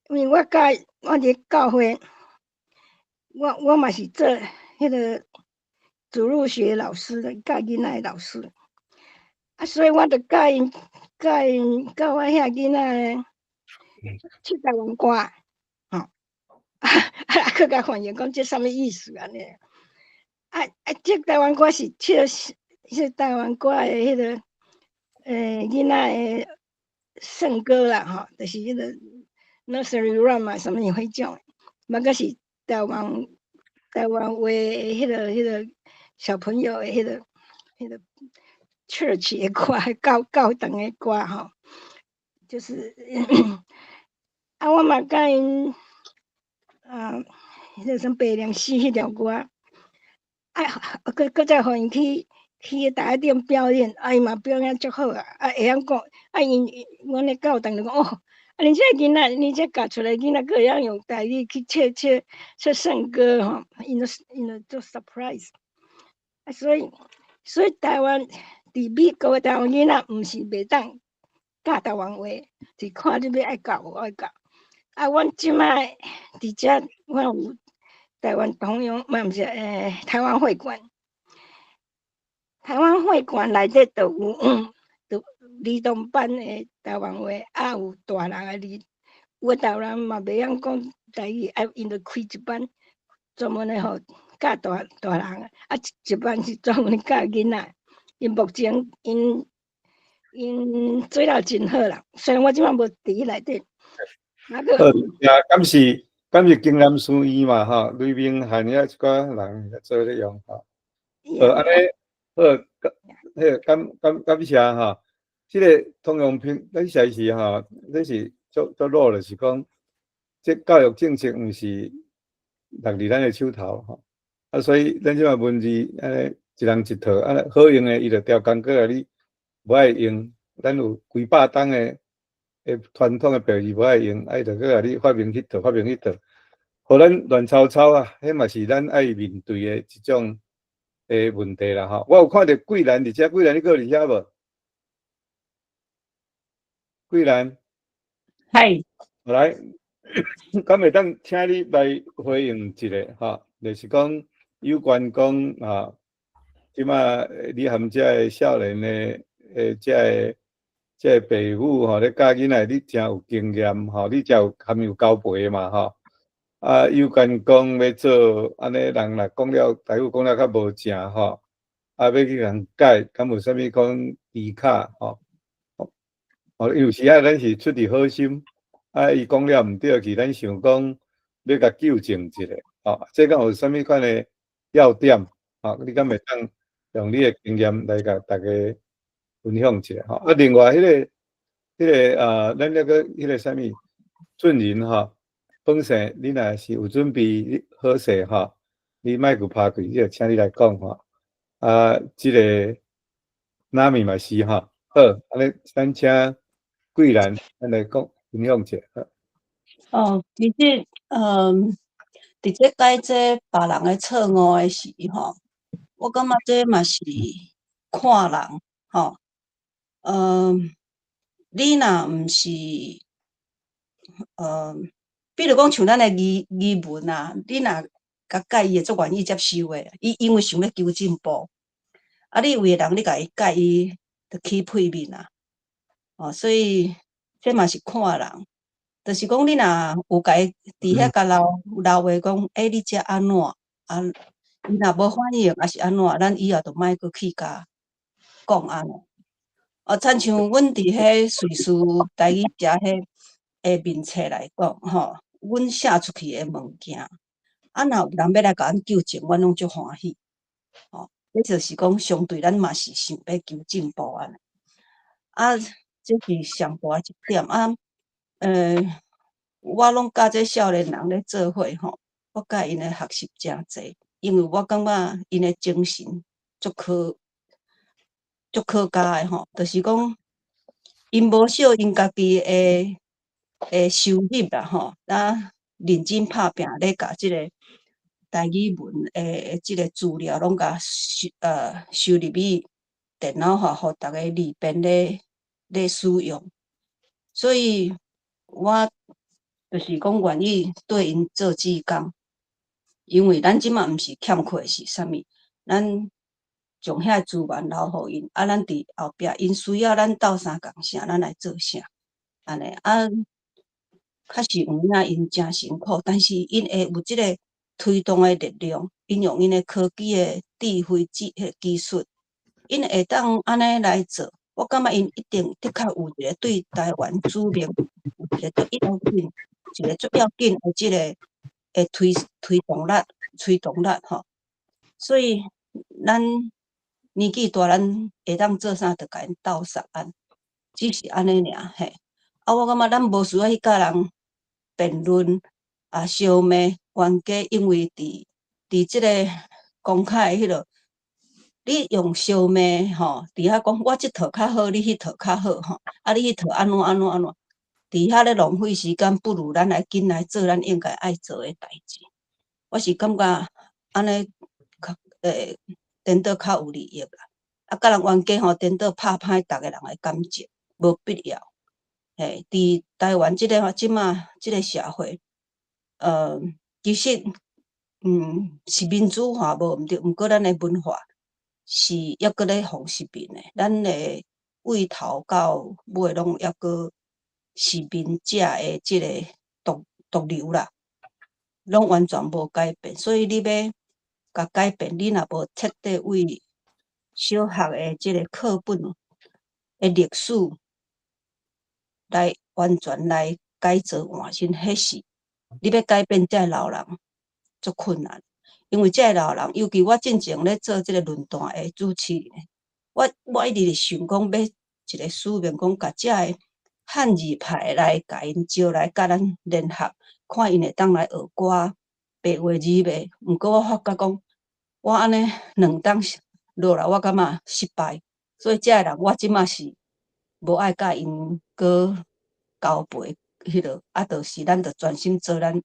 因為我教我佇教會，我嘛是做彼個主日學老師的，教囡仔的老師，啊，所以我就教𪜶教我遐囡仔唱台灣歌，吼，啊，閣共翻譯講這啥物意思按呢？啊，這台灣歌是唱彼台灣歌的彼個囡仔的聖歌啦，吼，就是彼個 nursery rhyme 啊，啥物彼種，嘛閣是台灣話的彼個小朋友的彼個 church 的歌，教堂的歌吼，就是啊，我嘛教𪜶啊，彼個啥白涼死彼條歌，啊，閣再予𪜶去台仔頂表演，啊，伊嘛表演足好啊，啊，會曉講，啊，阮的教堂就講哦，啊，恁這囡仔，恁這教出來囡仔，閣會曉用台語去唱聖歌吼，𪜶都足 surprise。啊，所以台灣佇美國的台灣囡仔，毋是袂當教台灣話，是看你欲愛教無愛教。啊，阮這擺佇遮，阮有台灣通用，嘛毋是台灣會館。台灣會館內底就有，就兒童班的台灣話，啊有大人的兒，有的台灣人嘛袂曉講台語，啊𪜶就開一班專門的予教大大人，啊一班是專門教囡仔。𪜶目前𪜶𪜶做了真好啦，雖然我這擺無佇內底。好，也敢是京南書院嘛吼，雷明漢遐一寡人做咧用吼。好，按呢好，彼个感謝吼。這个通用品，咱實在是吼，咱是足足努力，是講，這教育政策毋是落佇咱的手頭吼。啊，所以咱這擺文字按呢一人一套，按呢好用的，伊就調工過來，你無愛用，咱有幾百冬的傳統的白字無愛用，啊，伊就閣共你發明彼套，發明彼套，予咱亂糟糟啊！彼嘛是咱愛面對的一種的問題啦吼。我有看著桂蘭佇遮，桂蘭你閣佇遐無？桂蘭，係，來，敢會當請你來回應一下吼，就是講有關講啊，這擺你含這个少年的這个爸母吼，咧教囡仔，你誠有經驗吼，你誠有含有交陪嘛吼。啊，有關講欲做按呢，人若講了台語講了較無正吼，啊，欲去共改，敢有啥物款技巧吼？哦，有時啊，咱是出自好心，啊，伊講了毋對去，咱想講欲共糾正一下，吼，這敢有啥物款的要點？吼，你敢會當用你的經驗來共大家分享一下？吼，啊，另外彼个啊，咱那个彼个啥物俊仁吼，本身你若是有準備好勢吼，你麥閣拍開，你就請你來講吼。啊，這个娜米嘛是吼，好，按呢咱請桂蘭咱來講分享一下。哦，其實，佇這改這別人的錯誤的時吼，我感覺這嘛是看人吼。你若毋是，比如講像咱的語文啊，你若共改，伊會足願意接受的。伊因為想欲求進步，啊，你有的人你共伊改，伊就起屁面啊。哦，所以這嘛是看人，就是講你若有共伊佇遐共留留話講，欸，你這按怎？啊，伊若無反應，抑是按怎？咱以後就莫閣去共講按呢。哦，親像阮佇彼瑞士台語社彼的面冊來講，吼，阮寫出去的物件，啊，若有人欲來共阮糾正，阮攏足歡喜。吼，這就是講相對咱嘛是想欲求進步按呢。啊，這是上大一點啊。我攏佮這少年人咧做伙吼，我佮𪜶的學習誠濟，因為我感覺𪜶的精神足可嘉的吼，就是講𪜶無惜𪜶家己的收入啦吼，啊，認真拍拚咧共這个台語文的這个資料攏共收入去電腦化，予逐家利便咧使用。所以我就是講願意對𪜶做志工，因為咱這馬毋是欠缺的是啥物，咱將遐資源留予𪜶，啊，咱佇後壁𪜶需要咱鬥相共啥，咱來做啥，按呢啊，確實有影𪜶誠辛苦，但是𪜶會有這个推動的力量，𪜶用𪜶的科技的智慧、彼個技術，𪜶會當按呢來做。我感覺𪜶一定的確有一個對台灣主面有一個足要緊、一個足要緊的這个會推動力、推動力吼。所以咱年紀大，咱會當做啥，就共𪜶鬥相按，只是按呢爾嘿。啊，我感覺咱無需要去佮人辯論啊、相罵冤家，因為佇這个公開彼落，你用相罵吼，佇遐講我這套較好，你彼套較好吼，啊，你彼套按怎按怎按怎，佇遐咧浪費時間，不如咱來緊來做咱應該愛做的代誌。我是感覺按呢較顛倒較有利益啦。啊，佮人冤家吼，顛倒拍歹逐个人的感情，無必要。嘿，佇台灣這个這馬這个社會，其實，是民主化無毋對，毋過咱的文化是猶閣咧予殖民的，咱的對頭到尾攏猶閣殖民者的這个毒瘤啦，攏完全無改變。所以你欲共改變，你若無徹底對小學的這个課本的歷史來完全來改造換新，彼是你欲改變這个老人足困難。因為這个老人，尤其我進前咧做這个論壇的主持人，我一直想講欲一个使命，講共這个漢字派來共𪜶招來佮咱聯合，看𪜶會當來學寡白話字袂？毋過我發覺講，我按呢兩冬落來，我感覺失敗，所以這个人我這馬是無愛佮𪜶閣交陪彼落，啊，就是咱著專心做咱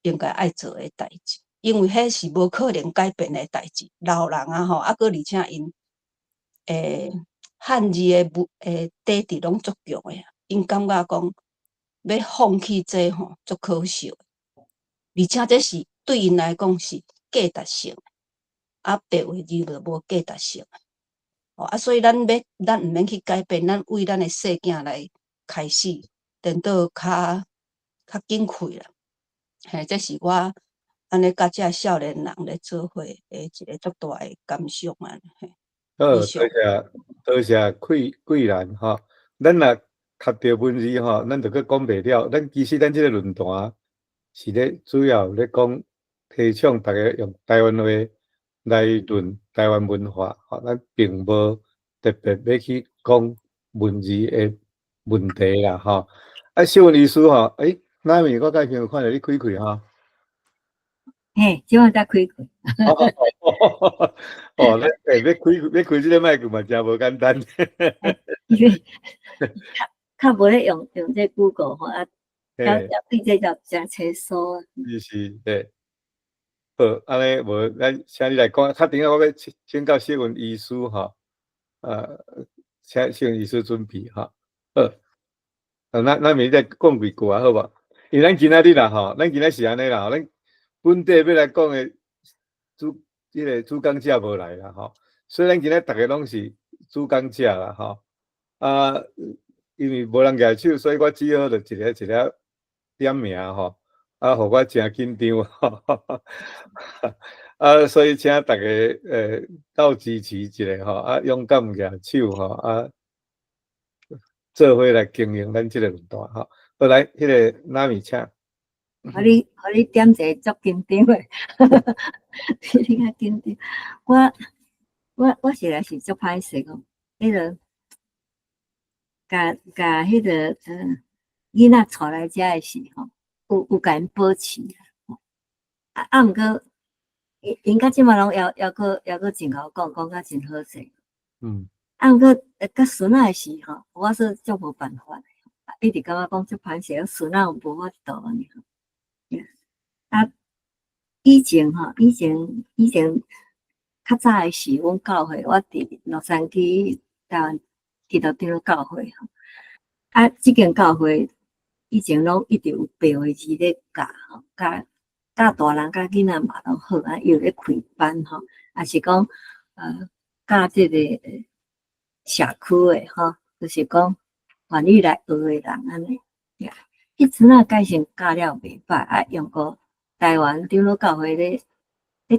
應該愛做的代誌，因為彼是無可能改變的代誌。老人啊吼，啊，閣而且𪜶漢字的文底質攏足強的，𪜶感覺講欲放棄這吼足可惜，而且這是對𪜶來講是價值性，啊，白話字就無價值性。哦，啊，所以咱欲咱毋免去改變，咱為咱的細囝來開始，顛倒較緊開啦。嘿，這是我按呢佮這少年人咧做伙的一个足大的感想按呢。嘿。好，多謝多謝桂桂蘭吼，咱若卡著文字吼，咱就閣講袂了。咱其實咱這个論壇是咧主要咧講提倡逐家用台灣話來論台灣文化，吼，咱並無特別欲去講文字的問題啦，吼。啊，秀文醫師吼，欸，那面我剛才有看著你開開吼。嘿，這擺才開開。哦，咱欸，欲開這个麥克嘛，誠無簡單。因為較無咧用這 Google 吼，啊，了對這就誠清楚啊。是是，對。好，按呢無，咱請你來講，較頂下我欲請教秀文醫師吼，請秀文醫師準備吼。好，啊，咱明再講幾句啊，好無？因為咱今仔日啦吼，咱今仔是按呢啦，咱本地欲來講的主，這个主講者無來啦吼，所以咱今仔逐个攏是主講者啦吼。啊，因為無人舉手，所以我只好就一个一个點名吼，啊，予我誠緊張吼。啊，所以請逐家鬥支持一下吼，啊，勇敢舉手吼，啊，做伙來經營咱這个論壇吼。好來，彼个娜米請。予你點一个足緊張的，比你較緊張。我實在是足歹勢講，彼个共彼个囡仔帶來遮的時吼，有共𪜶保持啦。啊，毋過𪜶到這馬攏猶閣真𠢕講，講甲真好勢。啊，毋過佮孫仔的時吼，我說足無辦法，一直感覺講足歹勢，孫仔無法度按呢。啊，以前吼，以前較早的時，阮教會我佇洛杉磯台灣基督長老教會吼。啊，這間教會以前攏一直有白話字咧教吼，教大人佮囡仔嘛攏好，啊，伊有咧開班吼，抑是講教這個社區的吼，就是講願意來學的人按呢。彼陣仔改成教了袂歹，啊，用過台灣長老教會咧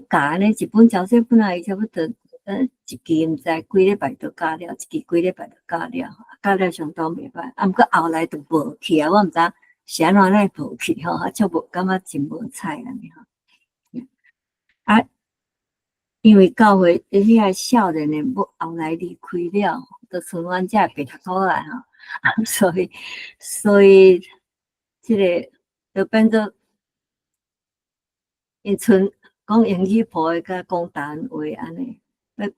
教按呢，一本小說本來伊差不多一期毋知幾禮拜就教了，一期幾禮拜就教了，教了相當袂歹。啊，毋過後來就無去啊，我毋知是按怎會無去吼，啊，足無感覺真無彩按呢吼。啊，因為教會遐個少年的無後來離開了，就剩阮這白頭仔吼，啊，所以這个就變做𪜶賰講英語部的佮講台灣話按呢，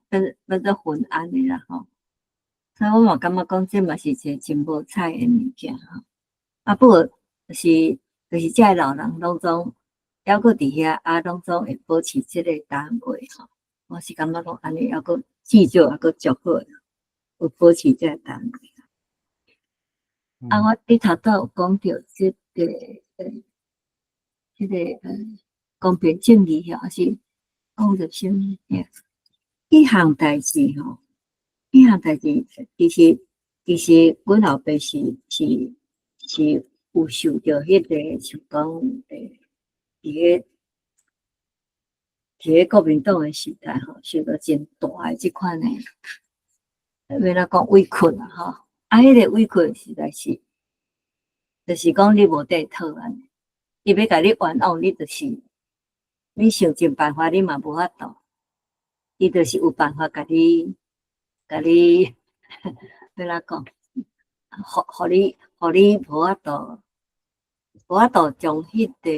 變做混按的啦吼。所以我嘛感覺講這嘛是一個真無彩的物件吼。啊，不過就是這个老人攏總猶閣佇遐，啊，攏總會保持這个台灣話吼。我是感覺講按呢，猶閣至少猶閣足好，有保持這个台灣話。啊，我你頭拄有講著這個公平正義，還是講著啥物？彼項代誌吼，彼項代誌其實阮老爸是有受著彼個像講佇咧國民黨的時代吼，受著真大的這款的，欲按怎講委屈啦吼，啊，彼個委屈實在是，就是講你無得討按呢，伊欲共你冤枉，你就是你想盡辦法，你嘛無法度，伊就是有辦法共你，欲按怎講，予你無法度將彼個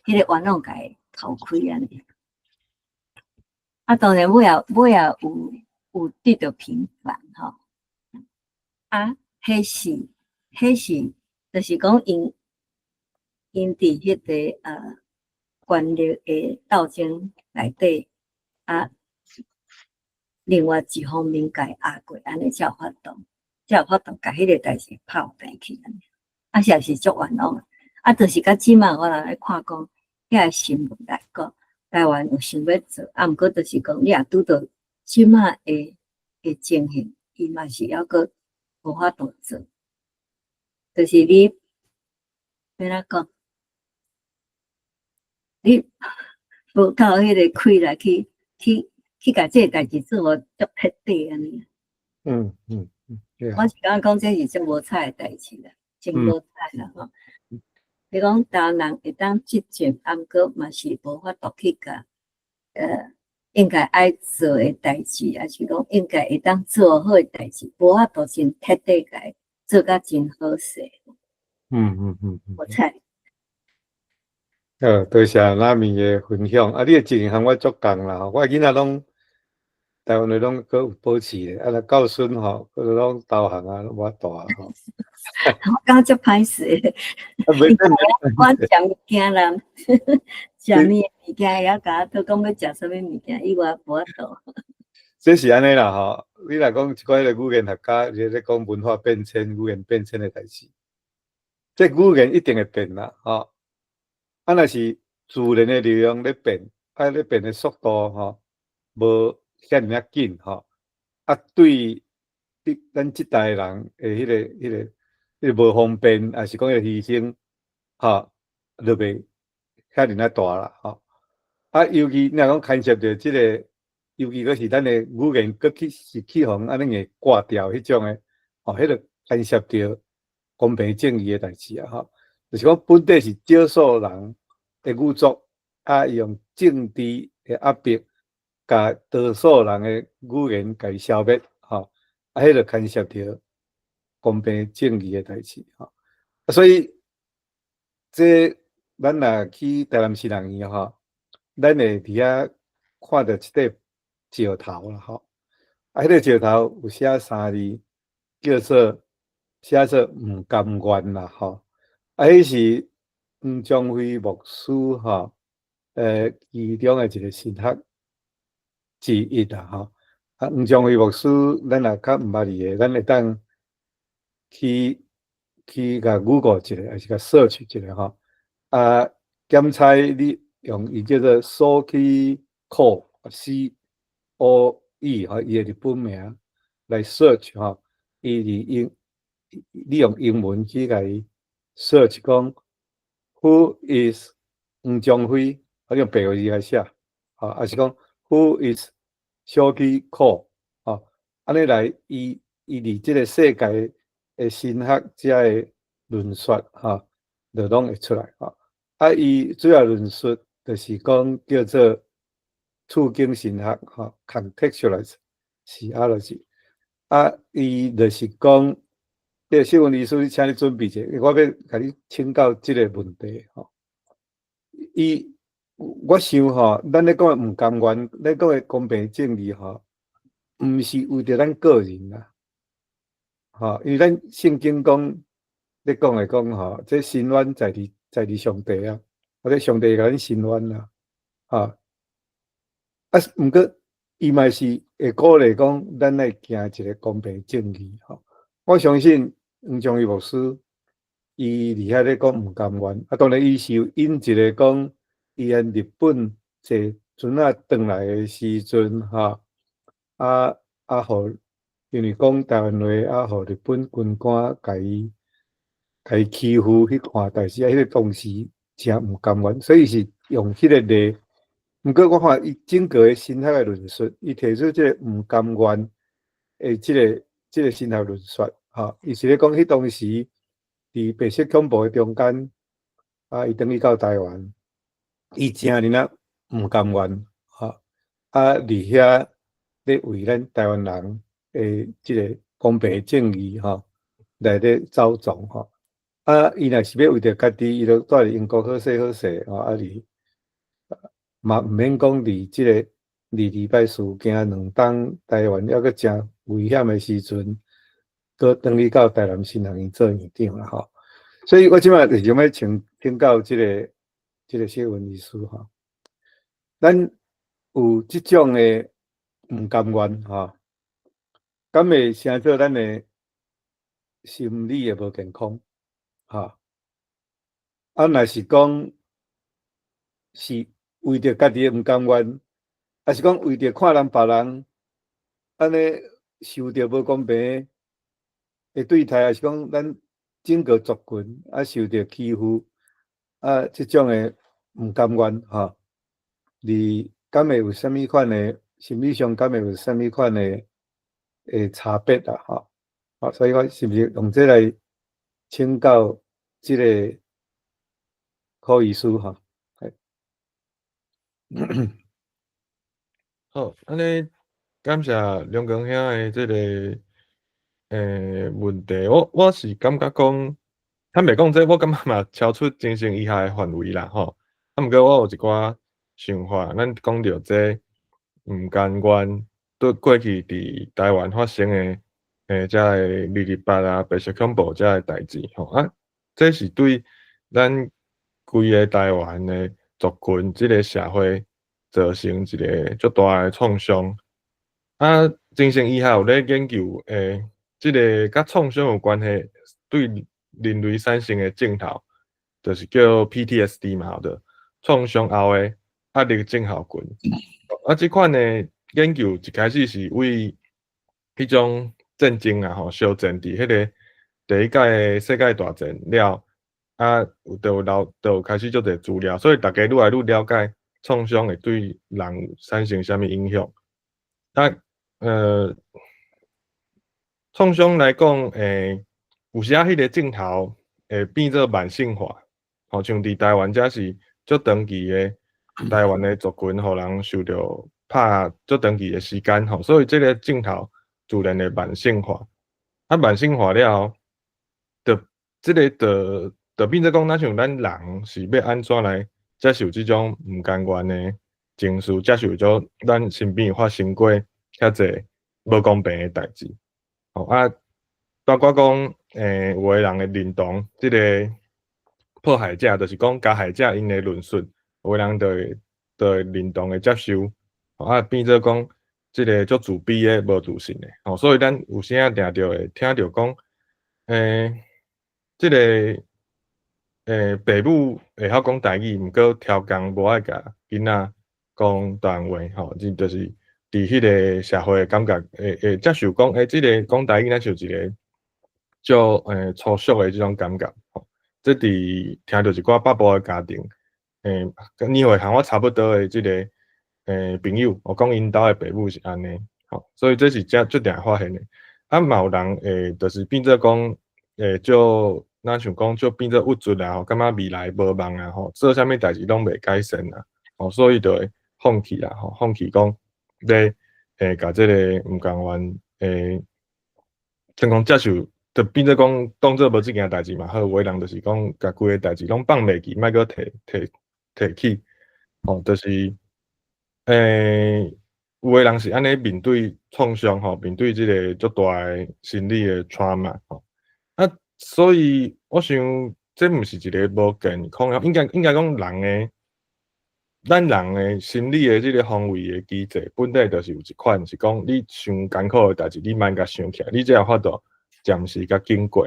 冤枉共伊掏開按呢。啊，當然尾仔尾仔有得著平反吼。啊，彼是，就是講𪜶佇彼個權力的鬥爭內底，啊，另外一方面共伊壓過，按呢才有法度，才有法度共彼個代誌拍轉去按呢。啊，實在是足冤枉的。啊，就是到這馬我人咧看講，遐個新聞來講，台灣有想欲做，啊，毋過就是講你若拄著這馬的情形，伊嘛是猶閣無法度做。就是你欲按怎講？你無夠彼個氣力去共這個代誌做予足徹底按呢。我是感覺講這是足無彩的代誌啦，真無彩啦吼。你講台灣人會當執政，啊，毋過嘛是無法度去共應該愛做的代誌，抑是講應該會當做好的代誌，無法度真徹底共伊做甲真好勢。無彩。好，多謝拉米的分享。啊，你的經驗和我足仝啦吼，我的囡仔攏台灣話攏閣有保持咧，啊，若到孫吼，閣攏投降啊，攏無法度啊吼。我感覺足歹勢。啊，袂我食物件啦，食啥物物件會曉共我討講欲食啥物物件，伊我無法度。這是按呢啦吼，你若講一寡彼個語言學家，咧講文化變遷、語言變遷的代誌，這語言一定會變啦，吼。啊，若是自然的力量咧變，啊，咧變的速度吼，無遐爾仔緊吼。啊，對你咱這代人的彼個無方便，抑是講彼個犧牲，吼，就袂遐爾仔大啦，吼。啊，尤其你若講牽涉著這個，尤其閣是咱的語言，閣去是去予按呢硬割掉彼種的，吼，彼個牽涉著公平正義的代誌啊，吼。就是講本底是少數人的語族，啊，用政治的壓迫，共多數人的語言共伊消滅，吼，啊，彼個牽涉著公平正義的代誌，吼。啊，所以這咱若去台南市人院吼，咱會佇遐看著一塊石頭啦，吼。啊，彼個石頭有寫三字，叫做寫做毋甘願啦，吼。啊，彼是黃宗輝牧師吼，其中的一個神學之一啦，吼。啊，黃宗輝牧師，咱若較毋捌伊的，咱會當去共 Google 一下，抑是共 search 一下吼。啊，檢查你用伊叫做 Soki Koe，C O E 吼，伊的日本名來 search 吼，伊佇英，你用英文去共伊 search 講 Who is 黃宗輝，啊，用白話字來寫，吼，抑是講 Who is Shoki Koe，吼，按呢來，伊佇這個世界的神學遮的論述，吼，就攏會出來，吼。啊，伊主要論述就是講叫做處境神學，吼，contextualized theology。啊，伊就是講，這個新聞律師，請你準備者，我欲共你請教這個問題，吼。伊，我想吼，咱咧講的毋甘願，咧講的公平正義，吼，毋是為著咱個人啦，吼，因為咱聖經講咧講的講吼，這伸冤在佇上帝啊，或者上帝會共咱伸冤啦，吼。啊，毋過伊嘛是會鼓勵講，咱愛行一個公平正義，吼。我相信黃宗輝牧師，伊佇遐咧講毋甘願，啊，當然伊是有引一個講，伊按日本坐船仔轉來的時陣，吼。啊啊，予因為講台灣話啊，予日本軍官共伊欺負彼款代誌，啊，彼個當時誠毋甘願，所以是用彼個例。毋過我看伊整個的神學的論述，伊提出這個毋甘願的這個神學論述，吼，伊是咧講彼當時佇白色恐怖的中間，啊，伊轉去到台灣，伊誠爾仔毋甘願，吼，啊，佇遐咧為咱台灣人的這個公平正義，吼，來咧走創，吼，啊，伊若是欲為著家己，伊就蹛佇英國好勢好勢，吼，啊，佇嘛毋免講佇這個二二八事件2冬，台灣猶閣誠危險的時陣，閣轉去到台南神學院做院長啦，吼。所以我這擺就想欲請教這個謝文醫師吼，咱有這種的毋甘願吼，敢會成做咱的心理的無健康？吼，啊，若是講是為著家己的毋甘願，抑是講為著看人別人按呢受著無公平的對待，抑是講咱整個族群啊受著欺負啊，這種的毋甘願吼，你敢會有啥物款的心理上敢會有啥物款的差別啊？吼，啊，所以我是毋是用這來請教這個柯醫師吼？好，按呢感謝梁光兄的這個問題，我是感覺講，坦白講，這我感覺嘛超出精神醫學的範圍啦，吼。啊，毋過我有一寡想法，咱講著這毋甘願對過去佇台灣發生的這个二二八啊、白色恐怖這个代誌，吼啊，這是對咱規个台灣的族群，這個社會造成一個足大的創傷。啊，精神醫學有咧研究，這个佮創傷有關係，對人類產生的症頭，就是叫 PTSD 嘛，吼，著創傷後的壓力症候群。啊，這款的研究一開始是為彼種戰爭啊，吼，小戰佇彼个第一屆的世界大戰了，啊，有就有留，就有開始足濟資料，所以逐家愈來愈了解創傷會對人產生啥物影響。啊，創傷來講，有時仔彼個症頭會變做慢性化，吼，像佇台灣遮是足長期的台灣的族群，予人受著拍足長期的時間，吼，所以這個症頭自然會慢性化。啊，慢性化了後，就這个就變做講，若像咱人是欲按怎來接受這種毋甘願的情緒，接受著咱身邊有發生過遐濟無公平的代誌。吼啊，包括講，有的人會認同這個迫害者，就是講加害者𪜶的論述，有的人就會認同會接受，啊，變做講這个足自卑的、無自信的，吼，所以咱有時仔定著會聽著講，這个爸母會曉講台語，毋過刁工無愛共囡仔講台灣話，吼，這就是佇彼个社會的感覺，會接受講，這个講台語，若像一个足粗俗的這種感覺，吼。這佇聽著一寡北部的家庭，佮年歲和我差不多的這个朋友，我講𪜶兜的爸母是按呢，吼，所以這是遮足定會發現的。啊，嘛有人會就是變做講，足若像講足變做鬱卒啊，吼，感覺未來無望啊，吼，做啥物代誌攏袂改善啊，吼，所以就會放棄啦，吼，放棄講欲共這个毋甘願，算講接受，就變做講當做無這件代誌嘛好，有的人就是講共規个代誌攏放袂記，莫閣提起，吼，就是有的人是按呢面對創傷吼，面對這个足大的心理的 trauma 吼，啊，所以我想這毋是一个無健康，應該講人的，咱人的心理的這个防衛的機制，本底就是有一款是講你傷艱苦的代誌，你莫共想起來，你才有法度暫時共經過。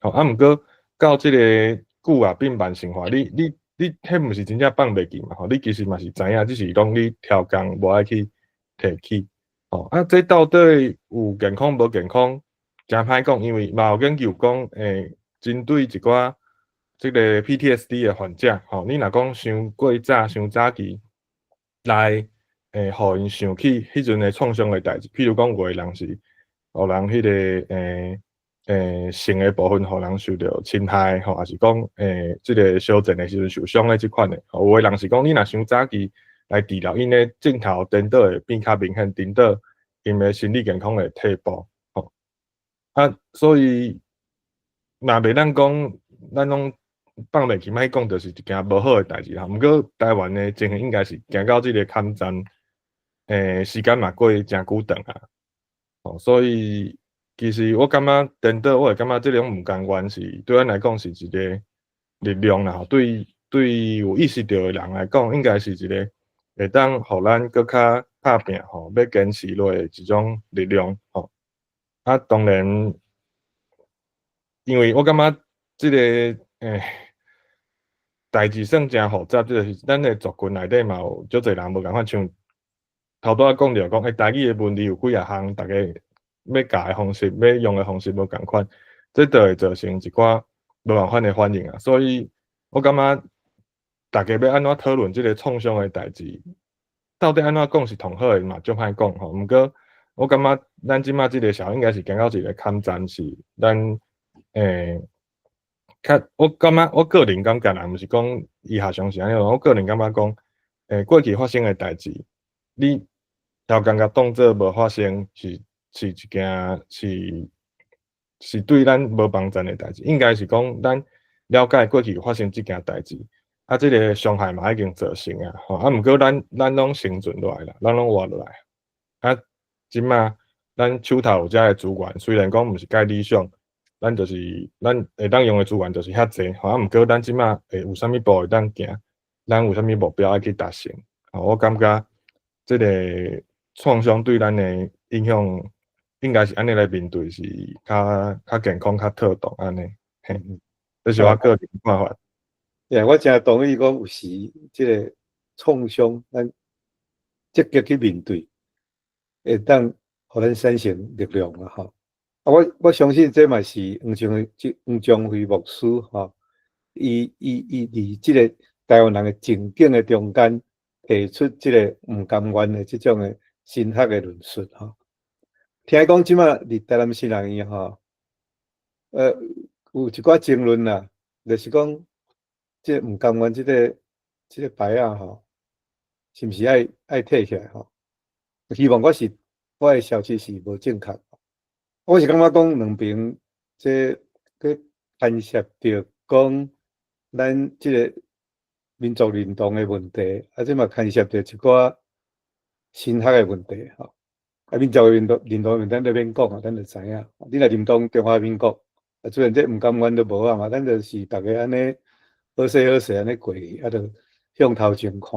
吼，啊，毋過到這个久啊變慢性化，你彼毋是真正放袂記嘛？吼，你其實嘛是知影，只是講你刁工無愛去提起。哦，啊，這到底有健康無健康，誠歹講，因為嘛有研究講，針對一寡這个 PTSD 的患者，吼，你若講傷過早、傷早期來，予𪜶想起彼陣的創傷的代誌，譬如講有的人是，予人彼个性的部分，予人受著侵害，吼，抑是講，這个小戰的時陣受傷的這款的，有的人是講，你若傷早期來治療，𪜶的症頭顛倒會變較明顯，顛倒𪜶的心理健康會退步，吼。啊，所以嘛袂當講，咱攏放袂去，莫講，就是一件無好的代誌啦。毋過台灣的情形應該是行到這个坎站，時間嘛過誠久長啊。吼，所以其實我感覺顛倒，我會感覺這種毋甘願是對咱來講是一個力量啦。對有意識著的人來講，應該是一個會當予咱閣較拍拚吼，欲堅持落的一種力量吼。啊，當然，因為我感覺這个代誌算誠複雜，這個是咱的族群內底嘛有足濟人無仝款，像頭拄仔講著講，台語的文字有幾仔項，逐家欲教的方式、欲用的方式無仝款，這就會造成一寡無仝款的反應啊。所以我感覺逐家欲按怎討論這个創傷的代誌，到底按怎講是上好的嘛，足歹講吼。毋過我感覺咱這馬這个社會應該是行到一个坎站，是咱較我感覺我個人感覺啦，毋是講醫學上是按呢，我個人感覺講，過去發生的代誌，你梢感覺當做無發生，是一件是對咱無幫助的代誌。應該是講咱了解過去發生這件代誌，啊，這个傷害嘛已經造成啊，吼，啊，毋過咱攏生存落來啦，咱攏活落來。啊，這馬咱手頭有遮个資源，雖然講毋是蓋理想，咱就是咱會當用的資源就是遐濟，吼，啊，毋過咱這馬會有啥物步會當行，咱有啥物目標愛去達成，吼，我感覺這个創傷對咱的影響，應該是按呢來面對是較健康、較妥當按呢，嘿，這是我個人看法。 Yeah，我誠同意講有時這个創傷，咱積極去面對，會當予咱產生力量啦，吼。啊，我相信這嘛是黃長輝牧師吼，伊佇這个台灣人的情景的中間提出這个毋甘願的這種的神學的論述吼。聽講這馬佇台南神學院吼，有一寡爭論啦，就是講這毋甘願這个牌仔吼，是毋是愛退起來吼？希望我的消息是無正確。我是感覺講兩爿這去牽涉著講咱這个民族認同的問題，啊，這嘛牽涉著一寡神學的問題吼。啊，民族的認同問題，咱就免講啊，咱就知影。你若認同中華民國，啊，雖然這毋甘願都無啊嘛，咱就是逐家按呢好勢好勢按呢過去，啊，就向頭前看，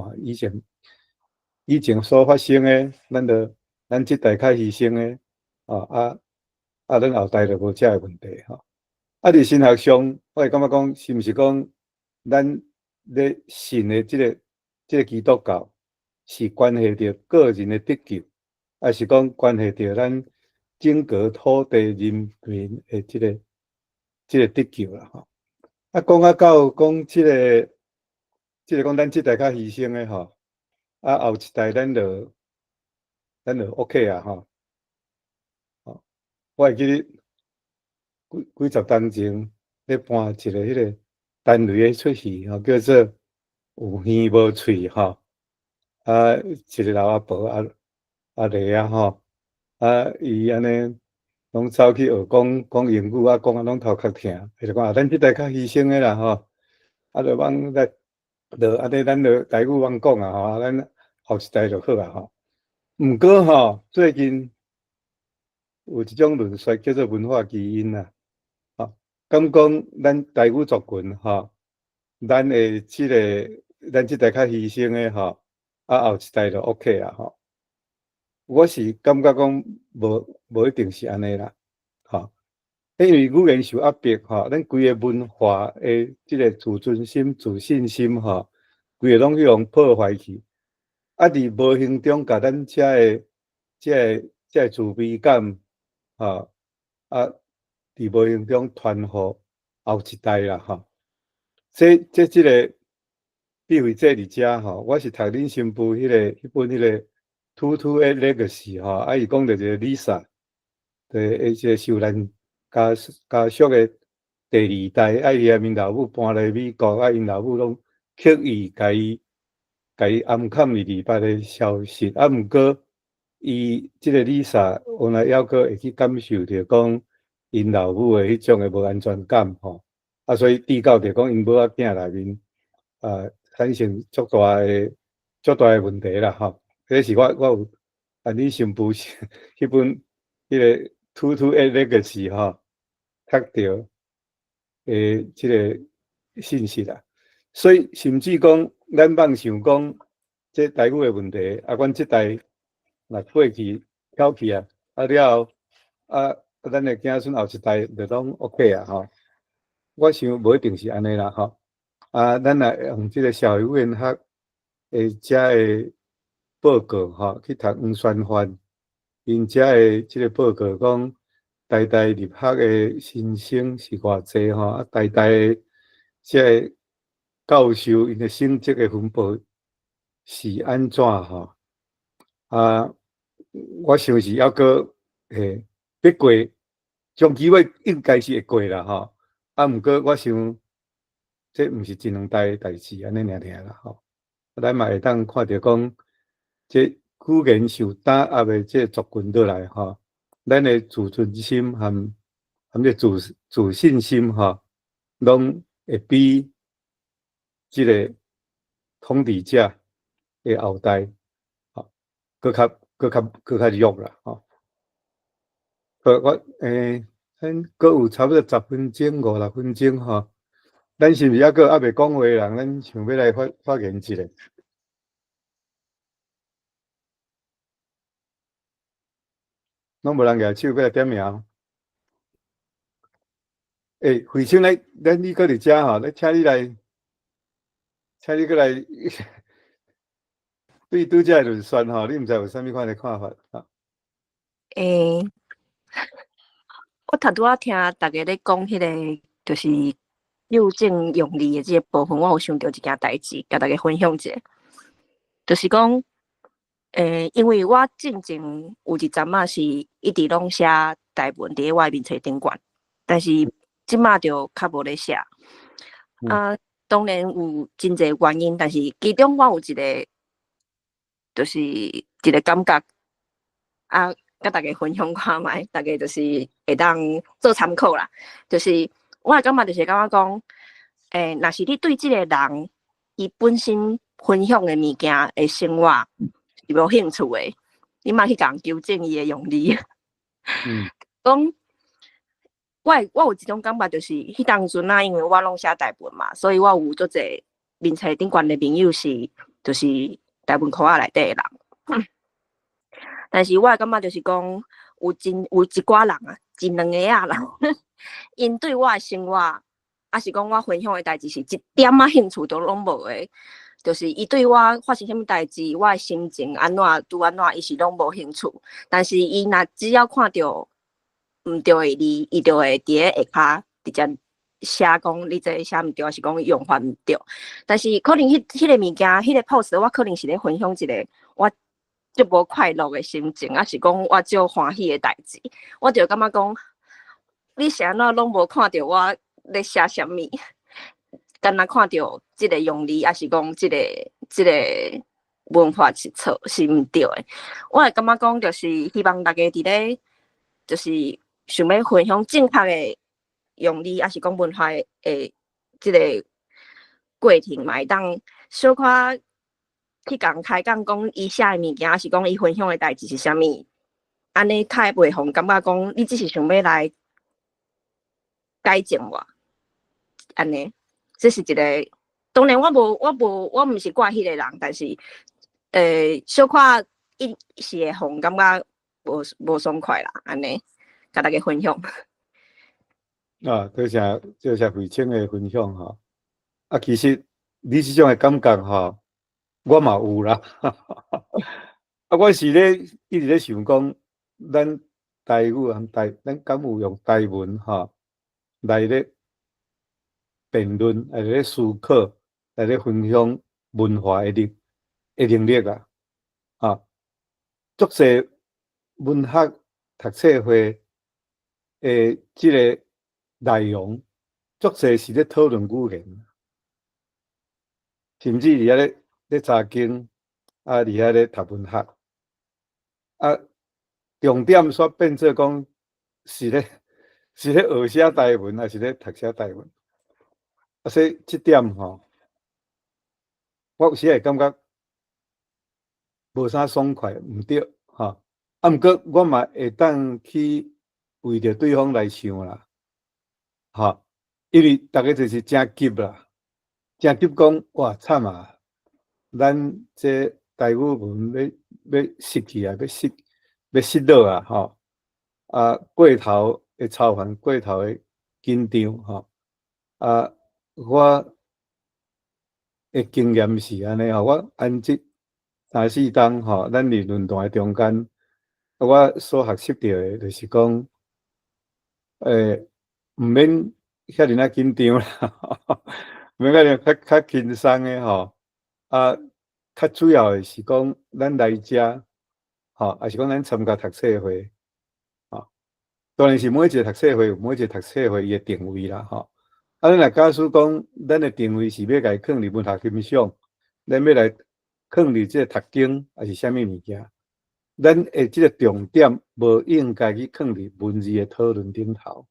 以前所發生的，咱就咱這代較犧牲的，啊，咱後代就無這个問題吼。啊，佇神學上，我會感覺講，是毋是講咱咧信的這个基督教，是關係著個人的得救，抑是講關係著咱整個土地人民的這個得救啦吼？啊，講啊到講這個講咱這代較犧牲的吼，啊後一代咱就 OK 啊吼。我會記得幾幾十冬前咧搬一個彼个單位的出戲吼，叫做有耳無喙吼。啊，一个老阿婆阿爺啊吼，啊，伊按呢攏走去學講講英語啊，講啊攏頭殼疼，伊就講啊，咱這代較犧牲的啦吼，啊，就往來，就按呢，咱就台語罔講啊吼，啊，咱後一代就好啊吼。毋過吼，最近有一種論說叫做文化基因啊，吼，敢講咱台語族群吼，咱的這个咱這代較犧牲的吼，啊後一代就 OK 啊吼。我是感覺講無一定是按呢啦，吼，因為語言受壓迫吼，咱規个文化的這个自尊心、自信心吼，規个攏去予破壞去，啊，佇無形中共咱遮的這个自卑感，吼，啊，佇無形中傳予後一代啦，吼。這這這個智慧姐佇遮吼，我是讀恁新婦彼本彼個 228 Legacy 吼，啊，伊講著一個 Lisa，對，這個受難家屬的第二代，啊，伊𪜶老母搬來美國，啊，𪜶老母攏刻意共伊掩藏佇別的消息，啊，毋過伊這個 Lisa 原來猶閣會去感受著講𪜶老母的彼種的無安全感吼，啊，所以致到著講𪜶母仔囝內面啊產生足大的問題啦吼。這是我有按恁新婦彼本彼個 228 Legacy 吼讀著的這個信息啦。所以甚至講，咱妄想講這台語的問題，啊，阮這代若過去翹去啊，啊了後，啊，咱的子孫後一代就攏 OK 啊吼。我想無一定是按呢啦吼。啊，咱若用這個社會語言學的遮的報告吼，去讀黃宣範，𪜶遮的這個報告講，台大入學的新生是偌濟吼，啊，台大的這個教授𪜶的成績的分布是按怎吼？啊，我想是猶閣嘿，欲過長期尾應該是會過啦吼。啊，毋過我想這毋是一兩代的代誌，按呢爾爾啦吼。咱嘛會當看著講，這語言受打壓的這族群落來吼，咱的自尊心含這自信心吼，攏會比這個統治者的後代，吼，閣較弱啦，吼。好，我咱閣有差不多10分鐘、5、6分鐘吼，咱是毋是猶閣猶未講話的人，咱想欲來發言一下？攏無人舉手欲來點名。欸，惠清來，咱你閣佇遮吼，來請你來，請你閣來對拄才的論述吼，你毋知有啥物款的看法？哈。欸，我頭拄仔聽大家咧講彼個，就是糾正用字的這個部分，我有想著一件代誌，共大家分享一下。就是講，因為我進前有一陣仔是一直攏寫台文佇咧我的面冊頂懸，但是這馬就較無咧寫。啊，當然有真濟原因，但是其中我有一個，就是一個感覺，啊，佮大家分享看覓，大家就是會當做參考啦。就是我的感覺就是感覺講，若是你對這個人伊本身分享的物件的生活是無興趣的，你莫去共糾正伊的用字。講，我有一種感覺，就是彼當陣啊，因為我攏寫台文嘛，所以我有足濟面冊頂懸的朋友是，就是台文科仔內底的人。但是我的感覺就是講，有一寡人啊，一兩个仔人，𪜶對我的生活，抑是講我分享的代誌是一點仔興趣都攏無的，就是伊對我發生啥物代誌，我的心情按怎拄按怎，伊是攏無興趣。但是伊若只要看著毋對的字，伊就會佇咧下跤直接寫講你這寫毋對，抑是講用法毋對。但是可能彼個物件，彼個 post，我可能是咧分享一個我足無快樂的心情，抑是講我足歡喜的代誌，我就感覺講，你是按怎攏無看著我咧寫啥物，敢若看著這個用字，抑是講這個文法是錯，是毋對的。我會感覺講，就是希望大家佇咧，就是想欲分享正確的用字，抑是講文化的這個過程嘛，會當小可去共開講講伊寫的物件，抑是講伊分享的代誌是啥物，按呢較會袂予人感覺講你只是想欲來改正我，按呢，這是一個。當然我無，我毋是怪彼個人，但是，小可伊是會予人感覺無爽快啦，按呢，共大家分享。啊，多謝多謝惠清的分享吼。啊，其實你這種的感覺吼，我嘛有啦。啊，我是咧一直咧想講，咱台語和台，咱敢有用台文吼來咧辯論，來咧思考，來咧分享文化的能力啊！啊，足濟文學讀冊會的這个內容，足濟是咧討論語言，甚至佇遐咧查經，啊，佇遐咧讀文學，啊，重點煞變做講是咧學寫台文，抑是咧讀寫台文？啊，所以這點吼，我有時會感覺無啥爽快，毋對，吼。啊，毋過我嘛會當去為著對方來想啦，吼，因為逐家就是誠急啦，誠急講，哇，慘啊！咱這台語文欲失去啊，欲失落啊，吼！啊，過頭會操煩，過頭會緊張，吼！啊，我的經驗是按呢吼，我安這三四冬吼，咱佇論壇的中間，啊，我所學習著的，就是講，毋免遐爾仔緊張啦，毋免遐爾較輕鬆的吼。啊，較主要的是講，咱來遮，吼，抑是講咱參加讀冊會，吼，當然是每一个讀冊會有每一个讀冊會伊的定位啦，吼。啊，咱若假使講，咱的定位是欲共伊囥佇文學欣賞，咱欲來囥佇這个讀經，抑是啥物物件，咱的這个重點無應該去囥佇文字的討論頂頭，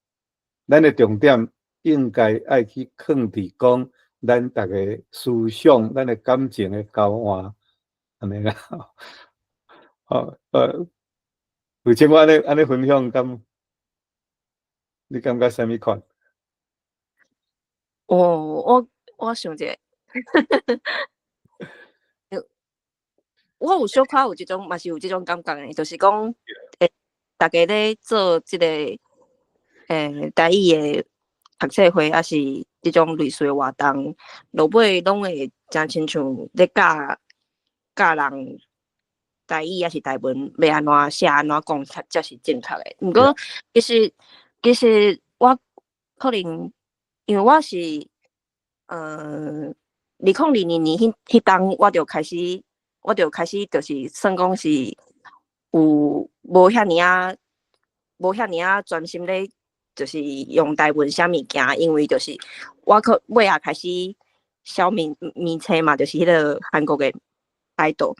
咱的重點應該愛去囥佇講咱逐个思想、咱的感情的交換，按呢啦。好，有請我按呢分享，敢你感覺啥物款？哦，我想者，我有小可有這種，嘛是有這種感覺的，就是講，逐家咧做這个，台語的讀冊會，抑是這種類似的活動，落尾攏會誠親像咧教教人台語抑是台文欲按怎寫按怎講才是正確的。毋過其實我可能因為我是，2022年彼冬我就開始就是算講是有無遐爾仔專心咧，就是用台文寫物件，因為就是我可尾仔開始小面冊嘛，就是彼个韓國的 idol。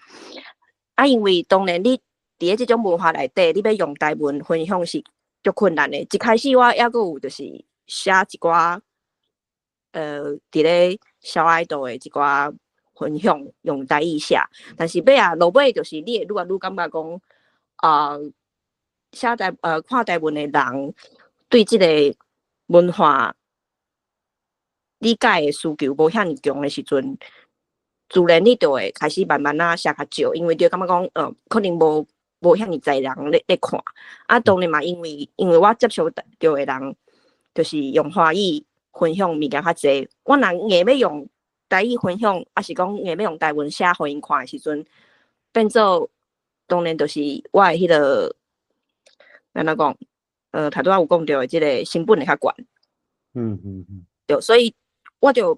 啊，因為當然你佇咧這種文化內底，你欲用台文分享是足困難的。一開始我猶閣有就是寫一寡，佇咧小 idol 的一寡分享，用台語寫，但是尾仔落尾就是你會愈來愈感覺講，啊，寫台看台文的人對這个文化理解的需求無遐爾強的時陣，自然你就會開始慢慢仔寫較少，因為就感覺講，可能無遐爾濟人咧看。啊，當然嘛，因為我接觸著的人，就是用華語分享物件較濟。我若硬欲用台語分享，抑是講硬欲用台文寫予𪜶看的時陣，變做當然就是我的彼个，按怎講？頭拄仔有講著的這个成本會較懸。對，所以我就，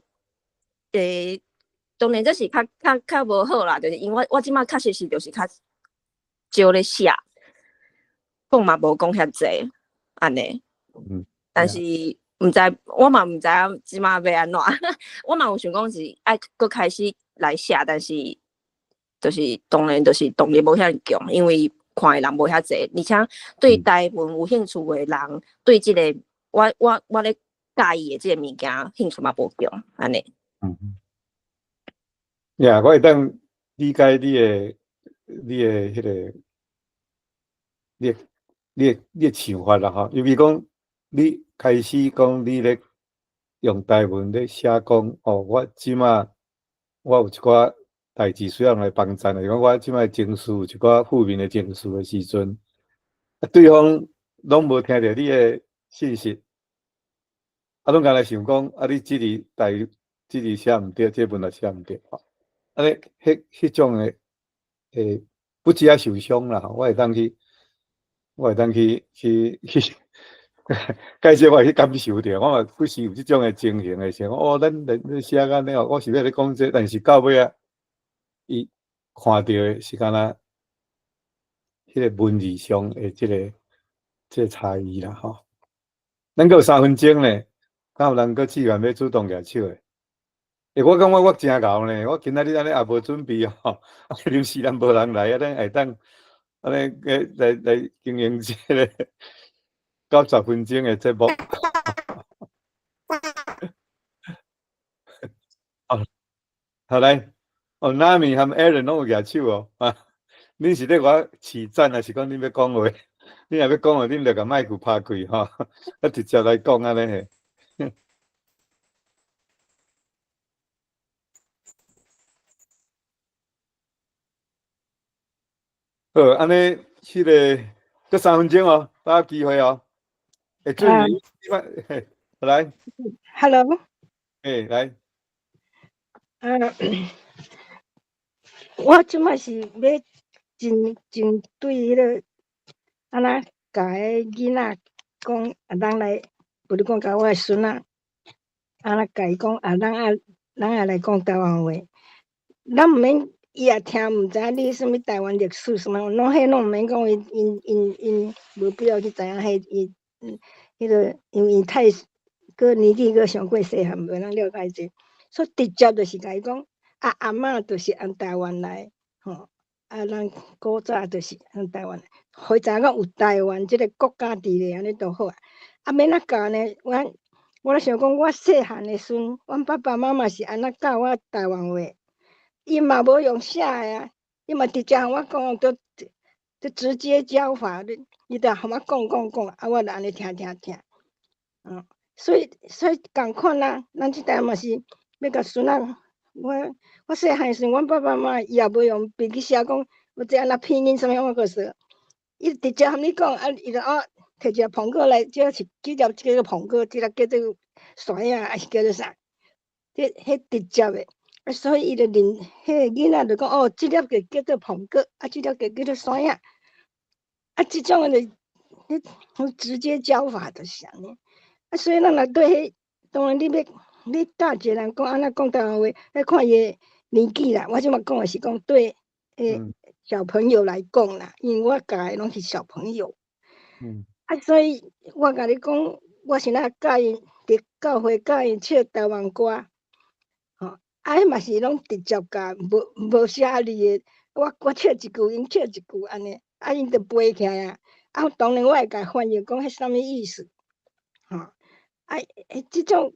當然這是較無好啦，就是因為我這擺確實是就是較少咧寫，講嘛無講遐濟，按呢。但是毋知，我嘛毋知影這擺欲按怎，我嘛有想講是愛閣開始來寫，但是就是當然就是動力無遐爾強，因為看的人無遐濟，而且對台文有興趣的人，對這个我咧佮意的這个物件興趣嘛無強，按呢。嗯。呀，我會當理解你的彼个，你的想法啦吼，尤其講你開始講你咧用台文咧寫講，哦，我這擺我有一寡代誌需要人來幫贊，就是講我這擺情緒有一寡負面的情緒的時陣，啊，對方攏無聽著你的信息，啊，攏干焦想講，啊，你這字台這字寫毋對，這个文字寫毋對，吼，按呢，彼種的不止啊受傷啦，我會當去介紹我去感受著，我嘛不時有這種的情形的時候，哦，咱咱寫按呢哦，我是欲咧講這個，但是到尾仔，伊看著的是敢若彼个文字上的這個差異啦，吼。咱閣有3分鐘呢，敢有人閣志願欲主動舉手的？欸，我感覺我誠𠢕呢，我今仔日按呢也無準備吼，啊，臨時人無人來，啊，咱會當按呢來經營這個90分鐘的節目。好，好來，哦，Nami 和 Aaron 攏有舉手哦，啊，恁是咧我起讚，還是講恁欲講話？你若欲講話，恁就共麥克拍開吼，啊，直接來講按呢嘿。好，按呢，彼个閣三分鐘哦，把握機會哦。會注意，嘿，來。 Hello。欸，來。我這擺是欲真真對彼个按怎共彼囡仔講，啊，咱來，比如講共我的孫仔，按怎共伊講，啊，咱愛來講台灣話，咱毋免。伊也聽毋知影你啥物台灣歷史啥物，攏彼攏毋免講，𪜶無必要去知影彼伊，彼个因為太閣年紀閣傷過細漢，袂當了解這，所以直接就是共伊講，啊，阿嬤就是按台灣來，吼，啊，咱古早就是按台灣，予伊知影講有台灣這个國家佇咧，按呢就好啊。啊，欲按怎教呢？我咧想講，我細漢的時陣，阮爸爸媽媽是按怎教我台灣話？伊嘛無用寫的啊，伊嘛直接予我講，就直接教法，伊就予我講講講，啊，我就按呢聽聽聽。所以仝款啊，咱這代嘛是欲共孫仔，我細漢時，阮爸爸媽媽伊也無用筆去寫講，我這按怎拼音啥物，我閣說，伊直接予你講，啊，伊就哦，提一个蘋果來，這是這粒叫做蘋果，這粒叫做山仔，還是叫做啥？這彼直接的。啊，所以伊就認，彼个囡仔就講，哦，這粒就叫做蘋果，啊，這粒就叫做山仔。啊，這種的就，彼直接教法就是按呢。啊，所以咱若對彼，當然你欲你教一個人講按怎講台灣話，欲看伊的年紀啦。我這擺講的是講對，小朋友來講啦，因為我教的攏是小朋友。啊，所以我共你講，我是怎教𪜶佇教會教𪜶唱台灣歌。啊，彼嘛是攏直接教，無寫字的。我唱一句，𪜶唱一句按呢，啊，𪜶就背起來啊。啊，當然我會共翻譯講彼啥物意思，吼。啊，這種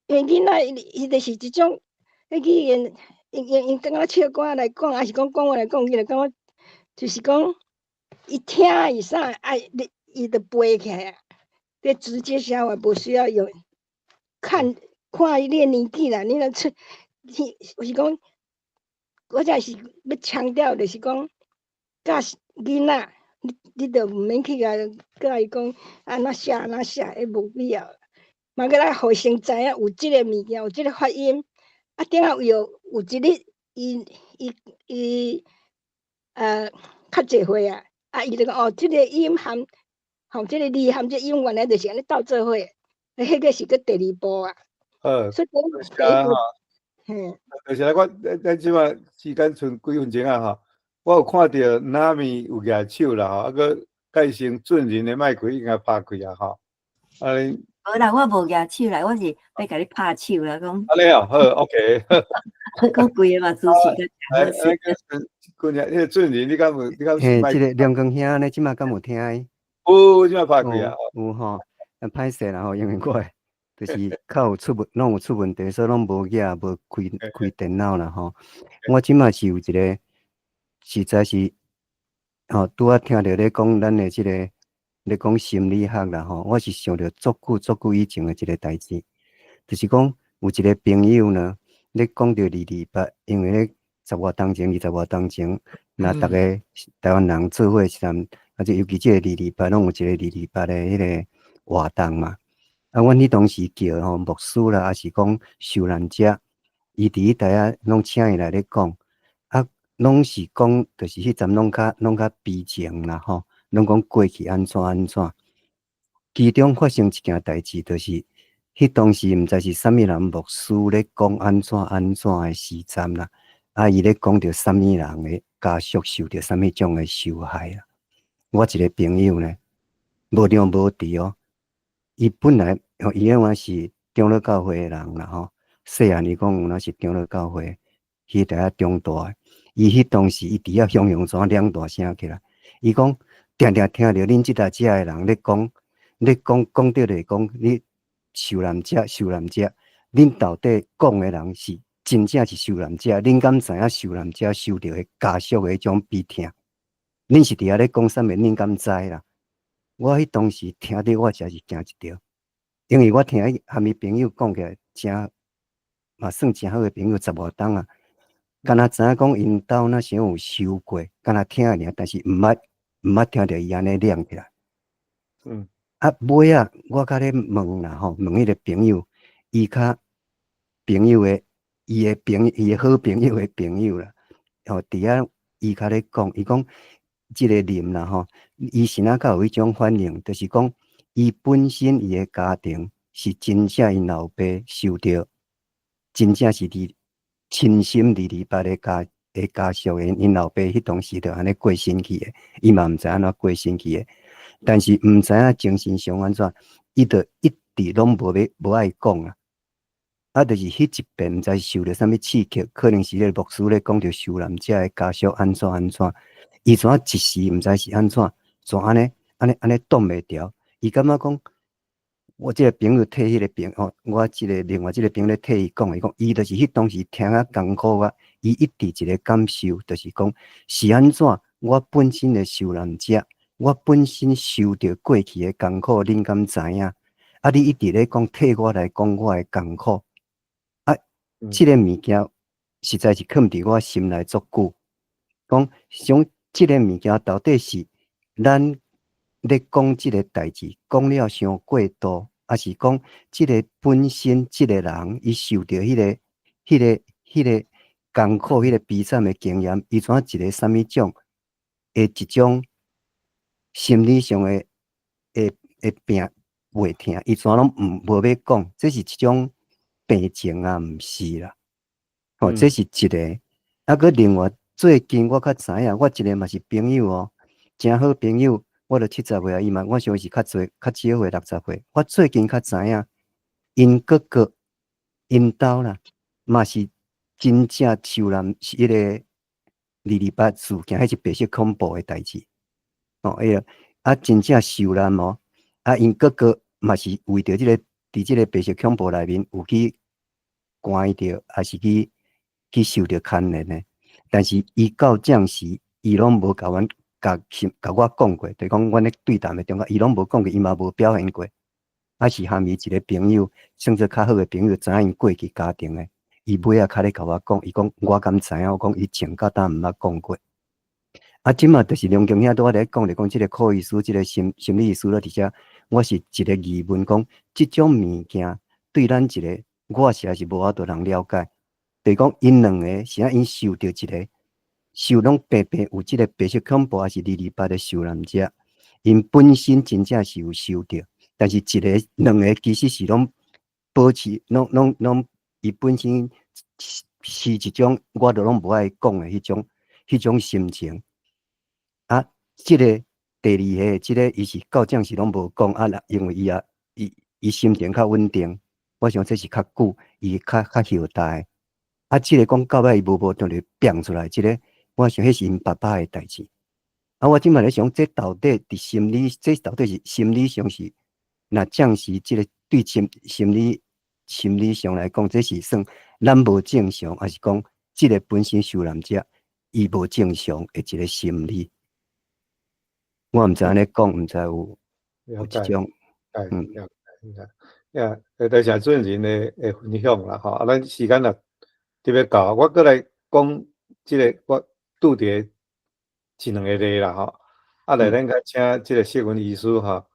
因為囡仔伊就是這種，彼語言，𪜶感覺唱歌來講，抑是講講話來講，伊就感覺就是講，伊聽會啥，啊，伊就背起來啊。這直接寫話無需要用看看伊的年紀啦，你若出。我是講，我才是欲強調，就是講教囡仔，你就毋免去共教伊講按怎寫按怎寫，彼無必要。嘛閣來予伊先知影有這个物件，有這个發音。啊，頂下有一日，伊較濟歲啊，啊，伊就講哦，這个音含，吼，這个字含這個音原來就是按呢鬥做伙，彼個是閣第二步啊。所以講，就是來，我咱這擺時間賰幾分鐘啊吼，我有看著 Nami 有舉手啦吼，啊閣蓋成俊仁的麥克已經拍開啊吼，啊你。無啦，我無舉手啦，我是欲共你拍手啦，講。按呢哦，好，OK。講規个嘛支持。哎，俊仁，彼个俊仁，你敢有？你敢有？嘿，這个梁光兄呢，這擺敢有聽？有，這擺拍開啊。有吼，啊歹勢啦吼，因為我的就是較有出問，攏有出問題，所以攏無舉，無開開電腦啦吼。我這擺是有一個，實在是，吼，拄仔聽著咧講咱的這個，咧講心理學啦吼，我是想著足久足久以前的一個代誌，就是講有一個朋友呢，咧講著228，因為咧十外冬前、20外冬前，若逐個台灣人做伙時陣，啊，就尤其這個二二八，攏有一個二二八的彼個活動嘛。啊，阮彼當時叫吼牧師啦，抑是講受難者，伊佇彼台仔攏請伊來咧講。啊，攏是講，就是彼陣攏較悲情啦吼，攏講過去按怎按怎。其中發生一件代誌，就是彼當時毋知是啥物人牧師咧講按怎按怎的時陣啦，啊，伊咧講著啥物人的家屬受著啥物種的受害啊。我一個朋友呢，無量無佇哦，伊本來伊彼陣是長老教會的人啦吼，細漢伊講有若是長老教會，彼佇遐長大的。伊彼當時伊佇遐雄雄怎兩大聲起來，伊講定定聽著恁這搭遮的人咧講，咧講講著咧講，你受難者受難者，恁到底講的人是真正是受難者？恁敢知影受難者受著的家屬的彼種悲痛？恁是佇遐咧講啥物？恁敢知啦？我彼當時聽著我誠是驚一跳，因為我聽伊含伊朋友講起來，誠嘛算誠好的朋友十外冬啊。敢若知影講𪜶兜若啥有受過，敢若聽爾，但是毋捌聽著伊按呢念起來。啊，尾仔我較咧問啦吼，問彼個朋友，伊較朋友的，伊的朋伊的好朋友的朋友啦，吼，佇遐伊較咧講，伊講這個林啦吼，伊是哪較有彼種反應，就是講伊本身伊的家庭是真正𪜶老爸受著，真正是佇親身228的家屬的，𪜶老爸彼當時就按呢過身去的，伊嘛毋知按怎過身去的，但是毋知影精神上按怎，伊就一直攏無愛講啊。啊，就是彼一遍毋知受著啥物刺激，可能是彼個牧師咧講著受難者的家屬按怎按怎，伊怎一時毋知是按怎，怎按呢按呢按呢擋袂牢，伊感覺講，我這個朋友替彼個朋友，我這個另外這個朋友咧替伊講，伊講伊就是彼當時聽啊艱苦啊，伊一直一個感受，就是講是按怎，我本身的受難者，我本身受著過去的艱苦，恁敢知影？啊，你一直咧講替我來講我的艱苦，啊，這個物件實在是囥佇我心內足久，講想這個物件到底是咱咧講這個代誌，講了傷過度，抑是講這個本身這個人伊受著彼個艱苦、彼個悲慘的經驗，伊怎一個啥物種的一種心理上的病袂疼，伊怎攏毋無欲講，這是一種病症啊，毋是啦。吼，這是一個。啊，閣另外最近我較知影，我一個嘛是朋友哦，誠好朋友。我著70歲啊，伊嘛我想是較濟較少歲60歲。我最近較知影，𪜶哥哥𪜶兜啦，嘛是真正受難是彼個228事件，彼是白色恐怖的代誌。哦，彼個啊，真正受難哦。啊，𪜶哥哥嘛是為著這個，佇這個白色恐怖內面有去關著，抑是去受著牽連的。但是伊到這時，伊攏無共阮共共我講過，就是講阮咧對談的中間，伊攏無講過，伊嘛無表現過。啊，是含伊一個朋友，算做較好的朋友，知影𪜶過去家庭的，伊尾仔較咧共我講，伊講我敢知影，我講伊從到今毋捌講過。啊，這馬就是梁敬兄拄仔咧講，就講這個柯醫師，這個心理醫師咧佇遮，我是一個疑問，講這種物件對咱一個，我實在是無法度通了解。就是講𪜶兩個是按𪜶受著一個。受攏白白有這個白色恐怖，抑是228的受難者，𪜶本身真正是有受著，但是一個、兩個其實是攏保持，攏伊本身是一種，我都攏無愛講的彼種心情。啊，這個第二個，這個伊是到這時攏無講啊，因為伊也伊心情較穩定，我想這是較久，伊較後代。啊，這個講到尾伊無當就變出來，這個。我想彼是𪜶爸爸的代誌。啊，我這馬咧想，這到底佇心理，這到底是心理上是，若暫時這個對心理上來講，這是算咱無正常，抑是講這個本身受難者伊無正常的一個心理？我毋知按呢講，毋知有這種，了解，呀，多謝主持人的分享啦，吼，啊，咱時間也特別到，我閣來講這個我拄著一兩個例啦，吼，啊，來咱較請這個謝文醫師吼，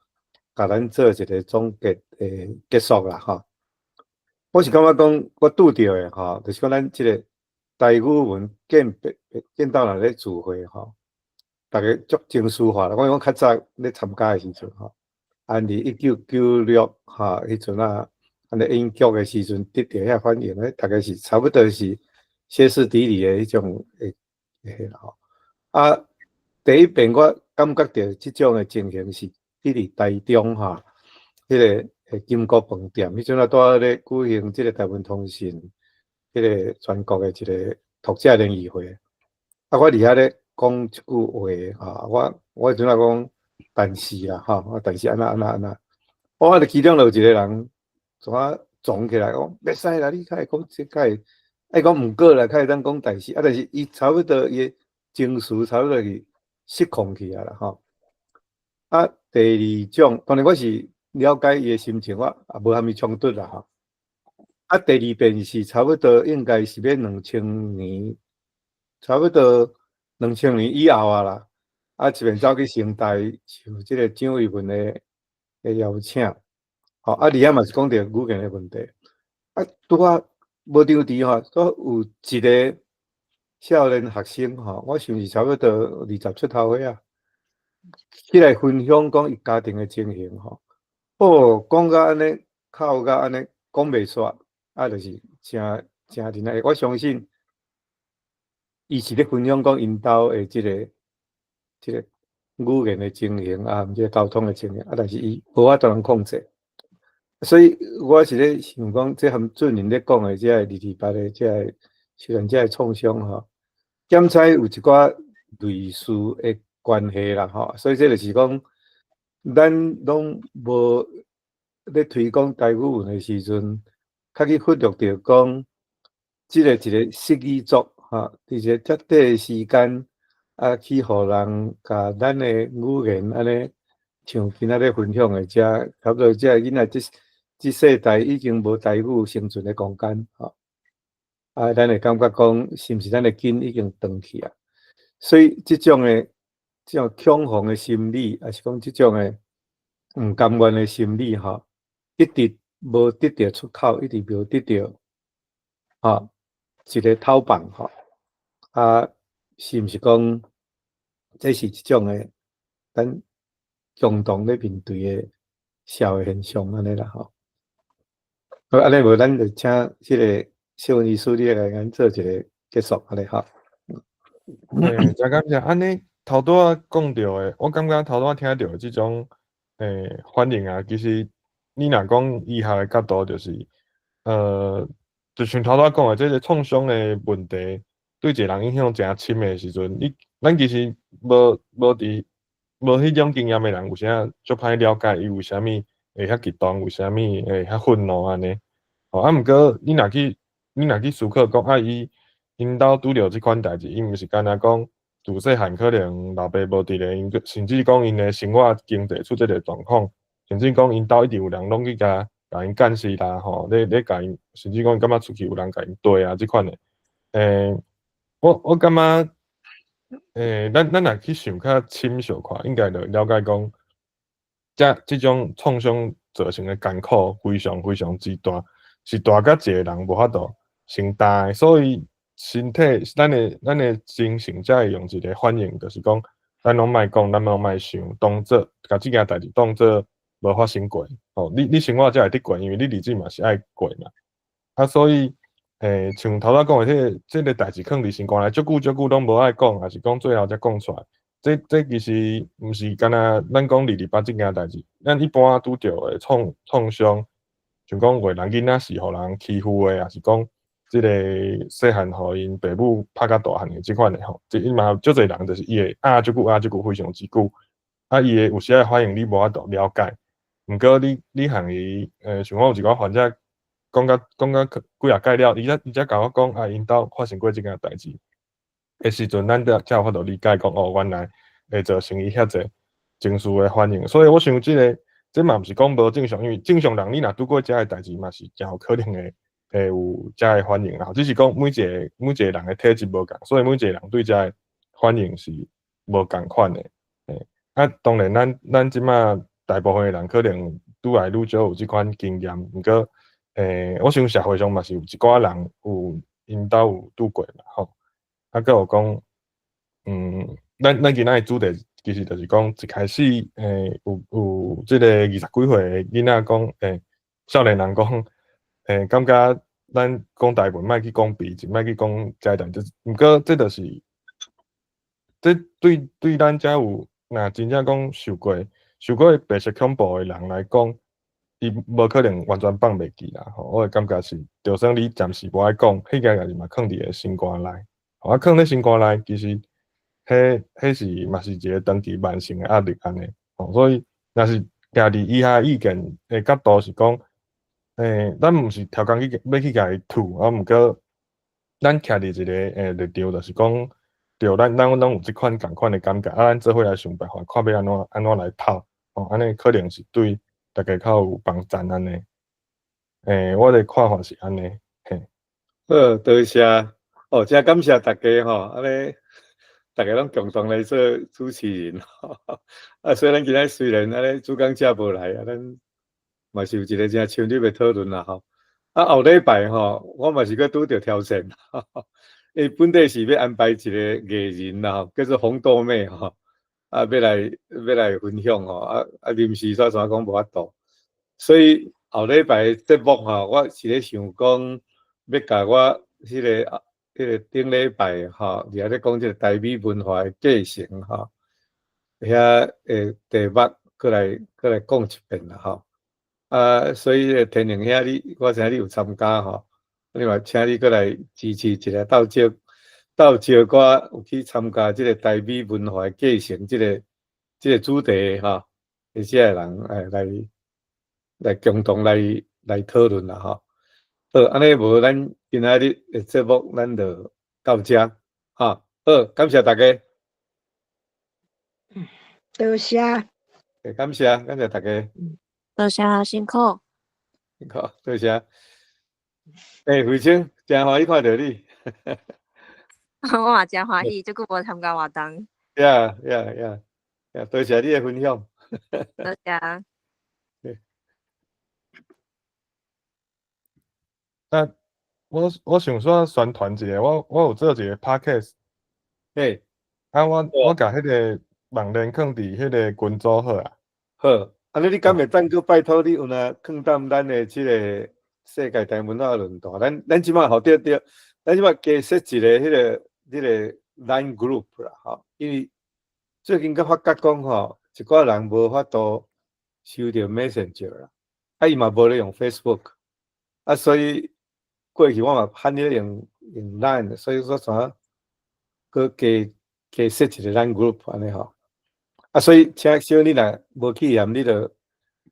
共咱做一個總結的結束啦，吼。我是感覺講，我拄著的吼，就是講咱這個台語文見別見到人咧聚會吼，逐家足情緒化啦。我講較早咧參加的時陣吼，按佇1996吼，彼陣啊，按咧演講的時陣得著遐反應咧，逐家是差不多是歇斯底里的彼種的的吼。啊，第一遍我感覺著這種的情形是佇佇台中吼，彼個金國飯店，彼陣啊拄仔咧舉行這個台灣通信，彼個全國的一個讀者聯誼會。啊，我佇遐咧講一句話吼，我彼陣啊講，但是啦吼，但是按怎按怎按怎，我佇其中就有一個人怎啊撞起來講，袂使啦，你較會講這較會愛講毋過啦，較會當講但是，啊，但是伊差不多伊的情緒差不多是失控去啊啦吼。啊，第二種，當然我是了解伊的心情，我也無蝦米衝突啦吼。啊，第二遍是差不多應該是欲2000年，差不多兩千年以後啊啦。啊，一遍走去成大受這個蔣渭文的邀請，吼，啊，佇遐嘛是講著語言的問題。啊，拄仔無場佇吼，閣有一個少年學生吼，我想是差不多20出頭歲仔，起來分享講伊家庭的情形吼。哦，講甲按呢，哭甲按呢，講袂煞，啊，就是誠誠認真。我相信，伊是咧分享講𪜶兜的這個語言的情形啊，這個溝通的情形，啊，但是伊無法度通控制。所以我是咧想講，這和俊麟咧講的這个228的這个雖然這个創傷吼，檢採有一寡類似的關係啦吼，所以這就是講，咱攏無咧推廣台語文的時陣，較去忽略著講，這個一個失語族吼，佇一個遮短的時間，啊，去予人共咱的語言按呢，像今仔日分享的這，差不多這个囡仔這世代已經無台語生存的空間吼。啊，咱會感覺講，是毋是咱的根已經斷去啊？所以這種的這種恐慌的心理，抑是講這種的毋甘願的心理吼，一直無得著出口，一直無得著吼一個透放吼。啊，是毋是講這是一種的咱共同咧面對的社會現象按呢啦吼？好，按呢無咱就請這個謝文醫師你來共咱做一個結束，按呢吼。欸，誠感謝。按呢頭拄仔講著的，我感覺頭拄仔聽著的這種反應啊，其實你若講醫學的角度，就是就像頭拄仔講的，這個創傷的問題對一個人影響誠深的時陣，咱其實無佇無彼種經驗的人，有時仔足歹了解伊為啥物會遐激動，為啥物會遐憤怒按呢。吼，啊，毋過你若去思考講啊，𪜶兜拄著這款代誌，伊毋是干焦講自細漢可能老爸無佇咧，甚至講𪜶的生活經濟出這个狀況，甚至講𪜶兜一定有人攏去共𪜶監視啦，吼，咧共𪜶，甚至講伊感覺出去有人共𪜶綴啊，這款的。我感覺，咱若去想較深小可，應該就了解講，這種創傷造成的艱苦非常非常之大，是大甲一個人無法度承擔的，所以身體，咱的精神才會用一個反應，就是講，咱攏莫講，咱攏莫想，當做共這件代誌當做無發生過，吼，你生活才會得過，因為你日子嘛是愛過嘛。啊，所以，像頭拄仔講的，這個代誌囥佇心肝內，足久足久攏無愛講，抑是講最後才講出來。這其實毋是干焦咱講228這件代誌，咱一般拄著的創傷，像講有的人囡仔是予人欺負的，抑是講這個細漢予𪜶爸母拍甲大漢的這款的吼，這伊嘛足濟人就是伊會壓足久壓足久非常之久，啊，伊會有時仔反應你無法度了解，毋過你向伊，像我有一寡患者講甲幾仔擺了，伊才共我講啊，𪜶兜發生過這件代誌的時陣，咱才有法度理解講哦，原來會造成伊遐濟情緒的反應，所以我想這個這嘛毋是講無正常，因為正常人你若拄過這个代誌嘛是誠有可能會有這个反應啦。只是講每一個人的體質無仝，所以每一個人對這个反應是無仝款的。啊，當然咱這馬大部分的人可能愈來愈少有這款經驗，毋過，我想社會上嘛是有一寡人有 𪜶兜有拄過嘛吼。啊，閣有講，咱今仔日主題其實就是講一開始，有這個20幾歲的囡仔講，少年人講，感覺咱講台文莫去講彼種，莫去講這代誌，毋過這就是，這對咱遮有若真正講受過白色恐怖的人來講，伊無可能完全放袂記啦吼。我的感覺是，就算你暫時無愛講，彼件代誌嘛囥佇個心肝內。啊，囥咧心肝內，其實，彼是嘛是一個長期慢性的壓力按呢。吼，所以若是徛佇伊遐意見的角度是講，咱毋是超工去欲去共伊吐，啊，毋過咱徛佇一個立場，就是講，對，咱攏有這款仝款的感覺，啊，咱做伙來想辦法，看欲按怎來鬥，吼，按呢可能是對大家較有幫助按呢。我的看法是按呢，嘿。好，多謝，哦，真感謝大家吼，按呢，大家攏共同來做主持人，啊，所以咱今仔雖然按呢主講者無來，啊，咱嘛是有一個真深入的討論啦吼。啊，後禮拜吼，我嘛是閣拄著挑戰，因為本底是欲安排一個藝人啦吼，叫做紅豆妹吼，啊，欲來分享吼，啊，臨時煞煞講無法度，所以後禮拜節目吼，我是咧想講欲共我彼個頂禮拜吼，佇遐咧講這個台語文化的繼承吼，遐的題目閣來講一遍啦吼。啊，所以個天寧兄你，我知影你有參加吼，你嘛請你閣來支持一下，鬥招我有去參加這個台語文化繼承這個主題吼，這個人來共同來討論啦吼。好，按呢無咱今仔日的節目，咱就到這，哈，好，感謝大家。多謝。感謝，感謝大家。多謝，辛苦。辛苦，多謝。欸，慧清，誠歡喜看著你。我嘛誠歡喜，足久無參加活動。 Yeah，多謝你的分享。多謝。那我想說宣傳一下，我有做一個 podcast。啊，我共彼個網連囥佇彼個群組好啊。好，按呢你敢會當閣拜託你有若囥踮咱的這個世界台文化論壇，咱這擺吼對對，咱這擺加設一個彼個 Line Group 啦吼，因為最近閣發覺講吼，一寡人無法度收著 Messenger 啦，啊伊嘛無咧用 Facebook，啊所以過去我嘛罕咧用 Line，所以說怎閣加設一個 Line Group 按呢吼。啊，所以請小你若無去嫌，你就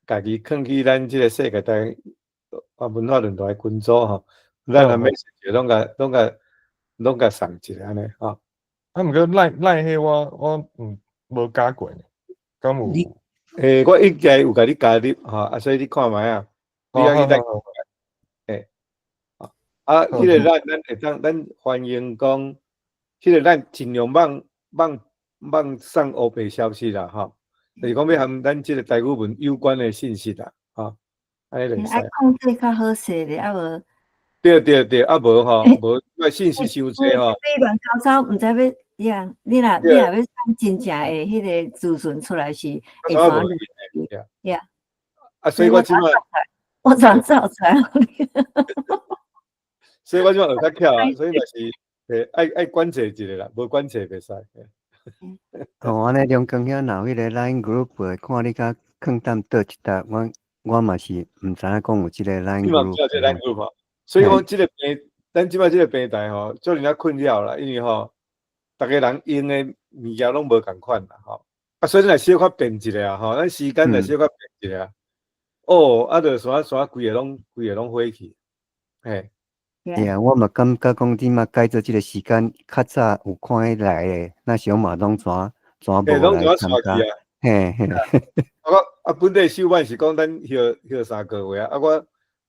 家己囥去咱這個世界台文化論壇的群組吼，咱若 message 攏共送一下按呢吼。啊，毋過 Line 彼我毋無加過呢，敢有？欸，我應該有共你加入吼，啊，所以你看覓啊，你愛去咱，欸，啊，彼個咱會當咱歡迎講，彼個咱盡量放送烏白消息啦，吼，就是講欲和咱這個台語文有關的信息啦，吼，按呢就會使。愛控制較好勢咧，啊無。對對對，啊無吼，無，因為信息傷濟吼。你亂糟糟，毋知欲呀，你若欲送真正的彼個資訊出來是會怎呀？啊，所以我這擺，我怎走出來？所以我這擺學較巧啊，所以嘛是，愛管制一下啦，無管制袂使。哦，按呢梁光兄若有彼個 Line Group 的，看你較囥踮佗一搭，我嘛是毋知影講有這個 Line 你嘛毋知有這個 Line Group 吼，所以講這個平，咱這擺這個平台吼，足爾仔困擾啦，因為吼，逐家人用的物件攏無仝款啦，吼。啊，所以你若小可變一下吼，咱時間若小可變一下，哦，啊，就煞煞規個攏火去，嘿。對啊，我嘛感覺講，這馬改做這個時間，較早有看彼來的，那時嘛攏怎無來參加。嘿嘿。啊，我啊，本底首版是講咱歇3個月啊，啊，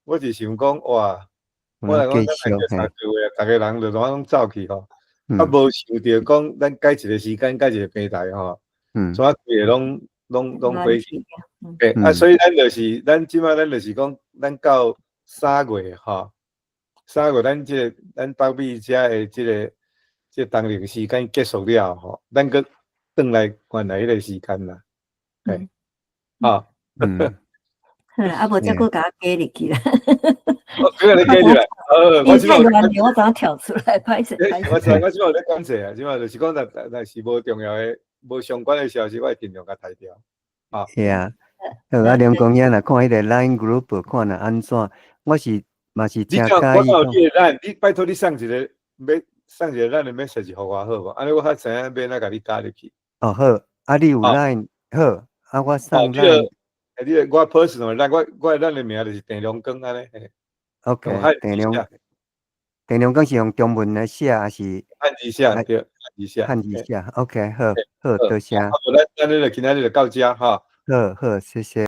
我是想講，哇，我來講咱歇3個月，逐家人就攏走去吼，啊，無想著講咱改一個時間，改一個平台吼，怎規個攏火去。欸，啊，所以咱就是，咱這馬咱就是講，咱到3月吼。3月咱這個咱北美遮的這個冬令時間結束了吼，咱閣轉來原來彼個時間啦。嘿，啊，好啦，啊無才閣共我加入去啦。閣共你加入來，我這馬我怎跳出來，歹勢歹勢。我這馬有咧管制啊，這馬就是講，若是無重要的、無相關的消息，我會盡量共刣掉。啊。是啊，好啊，連公兄若看彼個 Line group 看若按怎，我是嘛是誠佮意。我有你的 Line，你拜託你送一個，欲送一個咱的 message 予我好無？按呢我較知影欲按怎共你加入去。哦好，啊你有 Line 好，啊我送 Line。你的我 personal 咱我咱的名就是鄭良光按呢。 OK，鄭良光是用中文來寫還是？漢字寫，對，漢字寫。漢字寫，OK，好，好，多謝。好，咱咱呢就今仔日就到這哈。好好，謝謝。